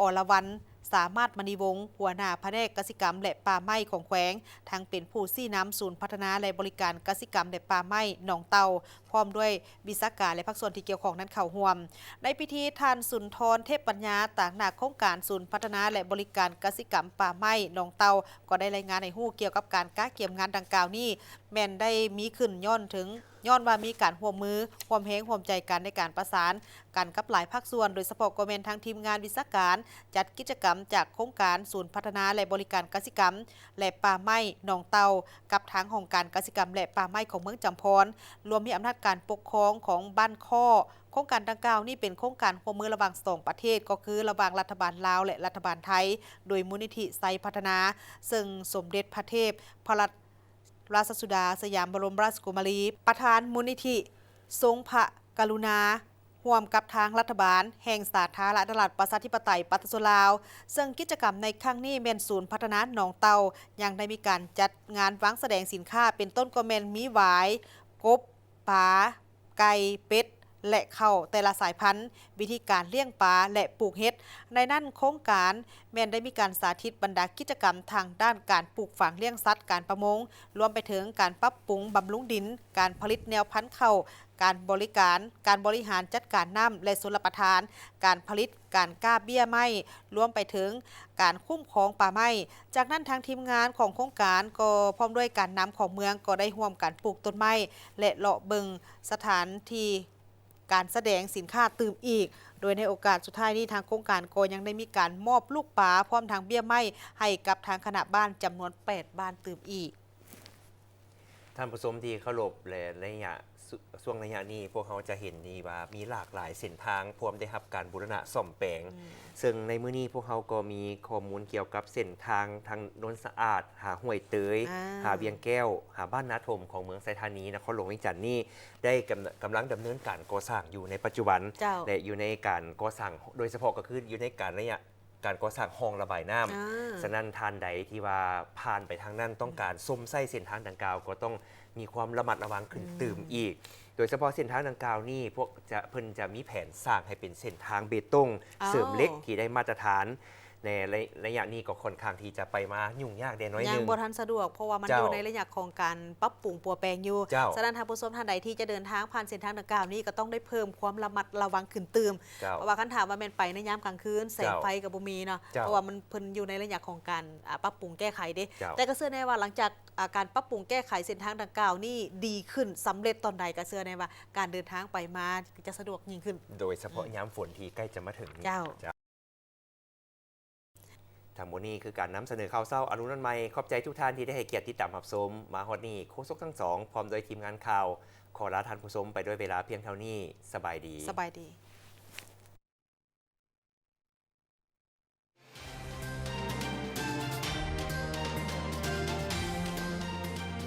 ອລະວັນ ສາມາດມະນີວົງ ຫົວໜ້າພະແນກກະສິກຳ ແລະ ປ່າໄມ້ຂອງແຂວງ, ທັງເປັນຜູ້ຊີ້ນຳສູນພັດທະນາ ແລະ ບໍລິການກະສິກຳ ແລະ ປ່າໄມ້ໜອງເຕົ່າ ພ້ອມດ້ວຍວິຊາການ ແລະ ພາກສ່ວນທີ່ກ່ຽວຂ້ອງນັ້ນເຂົ້າຮ່ວມ. ໃນພິທີ, ທ່ານ ສຸນທອນ ເທບປັນຍາ ຕາງໜ້າໂຄງການສູນພັດທະນາ ແລະ ບໍລິການກະສິກຳ ປ່າໄມ້ໜອງເຕົ່າ ກໍໄດ້ລາຍງານໃຫ້ຮູ້ກ່ຽວກັບການກະກຽມງານດັ່ງກ່າວນີ້ ແມ່ນໄດ້ມີຂຶ້ນຍ້ອນເຖິງ ຍ້ອນວ່າມີການຮ່ວມມືຮ່ວມແຮງຮ່ວມໃຈກັນໃນການປະສານກັນກັບຫຼາຍພາກສ່ວນ, ໂດຍສະເພາະກໍແມ່ນທັງທີມງານວິຊາການຈັດກິດຈະກຳຈາກໂຄງການສູນພັດທະນາ ແລະ ບໍລິການກະສິກຳ ແລະ ປ່າໄມ້ໜອງເຕົ່າ ກັບທາງຫ້ອງການກະສິກຳ ແລະ ປ່າໄມ້ຂອງເມືອງຈຳພອນ, ລວມມີອຳນາດການປົກຄອງຂອງບ້ານຄໍ້. ໂຄງການດັ່ງກ່າວນີ້ເປັນໂຄງການຮ່ວມມືລະຫວ່າງສອງປະເທດ, ກໍຄືລະຫວ່າງລັດຖະບານລາວ ແລະ ລັດຖະບານໄທ, ໂດຍມູນນິທິໄຊພັດທະນາ, ເຊິ່ງສົມເດັດພະເທບພະລາຊະ ລາຊະສຸດາສະຫຍາມບໍລົມລາຊະກຸມາລີ ປະທານມູນນິທິ ຊົງພະກະລຸນາ ຮ່ວມກັບທາງລັດຖະບານແຫ່ງສາທາລະນະລັດປະຊາທິປະໄຕປະຊາຊົນລາວ, ເຊິ່ງກິດຈະກຳໃນຄັ້ງນີ້ແມ່ນສູນພັດທະນາໜອງເຕົ່າ ຍັງໄດ້ມີການຈັດງານວາງສະແດງສິນຄ້າ ເປັນຕົ້ນກໍແມ່ນມີຫວາຍ, ກົບ, ປາ, ໄກ່, ເປັດ ແລະ ເຂົ້າແຕ່ລະສາຍພັນ, ວິທີການລ້ຽງປາ ແລະ ປູກເຫັດ. ໃນນັ້ນໂຄງການແມ່ນໄດ້ມີການສາທິດບັນດາກິດຈະກຳທາງດ້ານການປູກຝັງລ້ຽງສັດ, ການປະມົງ, ລວມໄປເຖິງການປັບປຸງບຳລຸງດິນ, ການຜະລິດແນວພັນເຂົ້າ, ການບໍລິການ, ການບໍລິຫານຈັດການນ້ຳ ແລະ ຊົນລະປະທານ, ການຜະລິດ, ການກ້າເບ້ຍໄມ້, ລວມໄປເຖິງການຄຸ້ມຄອງປ່າໄມ້. ຈາກນັ້ນທາງທີມງານຂອງໂຄງການກໍພ້ອມດ້ວຍການນຳຂອງເມືອງກໍໄດ້ຮ່ວມກັນປູກຕົ້ນໄມ້ ແລະ ເລາະເບິ່ງສະຖານທີ່ ການສະແດງສິນຄ້າຕື່ມອີກ, ໂດຍໃນໂອກາດສຸດທ້າຍນີ້ ທາງໂຄງການກໍຍັງໄດ້ມີການມອບລູກປາ ພ້ອມທັງເບ້ຍໄມ້ໃຫ້ກັບທາງຄະນະບ້ານຈຳນວນແປດບ້ານຕື່ມອີກ. ທ່ານຜູ້ຊົມທີ່ເຄົາລົບ ແລະ ໄລຍະ ຊ່ວງໄລຍະນີ້ພວກເຮົາຈະເຫັນນີ້ວ່າມີຫຼາກຫຼາຍເສັ້ນທາງ ພ້ອມໄດ້ຮັບການບູລະນະສ້ອມແປງ, ເຊິ່ງໃນມື້ນີ້ພວກເຮົາກໍມີຂໍ້ມູນກ່ຽວກັບເສັ້ນທາງທາງໂນນສະອາດ ຫາຫ້ວຍເຕີຍ, ຫາວຽງແກ້ວ, ຫາບ້ານນາຖົມຂອງເມືອງໄຊທານີ ນະຄອນຫຼວງວຽງຈັນນີ້ ໄດ້ກຳ ກຳລັງດຳເນີນການກໍ່ສ້າງຢູ່ໃນປັດຈຸບັນ ແລະ ຢູ່ໃນການກໍ່ສ້າງ ໂດຍສະເພາະກໍຄືຢູ່ໃນການໄລຍະການກໍ່ສ້າງຮ່ອງລະບາຍນ້ຳ. ສະນັ້ນທ່ານໃດທີ່ວ່າຜ່ານໄປທາງນັ້ນ ຕ້ອງການຊົມໃຊ້ເສັ້ນທາງດັ່ງກ່າວ ກໍຕ້ອງມີຄວາມລະມັດລະວັງຂຶ້ນຕື່ມອີກ, ໂດຍສະເພາະເສັ້ນທາງດັ່ງກ່າວນີ້ ພວກຈະ ເພິ່ນຈະມີແຜນສ້າງໃຫ້ເປັນເສັ້ນທາງເບຕົງເສີມເຫຼັກທີ່ໄດ້ມາດຕະຖານ. ໃນໄລ ໄລຍະນີ້ກໍຂ້ອນຂ້າງທີ່ຈະໄປມາຫຍຸ້ງຍາກແດ່ໜ້ອຍໜຶ່ງ, ຍັງບໍ່ທັນສະດວກ ເພາະວ່າມັນຢູ່ໃນໄລຍະຂອງການປັບປຸງປົວແປງຢູ່. ສະນັ້ນທ່ານຜູ້ຊົມທ່ານໃດທີ່ຈະເດີນທາງຜ່ານເສັ້ນທາງດັ່ງກ່າວນີ້ ກໍຕ້ອງໄດ້ເພີ່ມຄວາມລະມັດລະວັງຂຶ້ນຕື່ມ, ເພາະວ່າຄັນຖ້າວ່າແມ່ນໄປໃນຍາມກາງຄືນ ແສງໄຟກໍບໍ່ມີເນາະ, ເພາະວ່າມັນ ເພິ່ນຢູ່ໃນໄລຍະຂອງການ ອາ ປັບປຸງແກ້ໄຂເດ້. ແຕ່ກໍເຊື່ອແນ່ວ່າຫຼັງຈາກ ອາ ການປັບປຸງແກ້ໄຂເສັ້ນທາງດັ່ງກ່າວນີ້ດີຂຶ້ນ ສຳເລັດຕອນໃດ ກໍເຊື່ອແນ່ວ່າການເດີນທາງໄປມາຈະສະດວກຍິ່ງຂຶ້ນ, ໂດຍສະເພາະຍາມຝົນທີ່ໃກ້ຈະມາເຖິງນີ້. ເຈົ້າ. ທັງໝົດນີ້ຄືການນຳສະເໜີຂ່າວເຊົ້າອາລຸນວັນໃໝ່. ຂອບໃຈທຸກທ່ານທີ່ໄດ້ໃຫ້ກຽດຕິດຕາມຮັບຊົມ. ມາຮອດນີ້ ໂຄສົກທັງສອງ ພ້ອມດ້ວຍທີມງານຂ່າວ ຂໍລາທ່ານຜູ້ຊົມໄປດ້ວຍເວລາພຽງເທົ່ານີ້. ສະບາຍດີ. ສະບາຍດີ.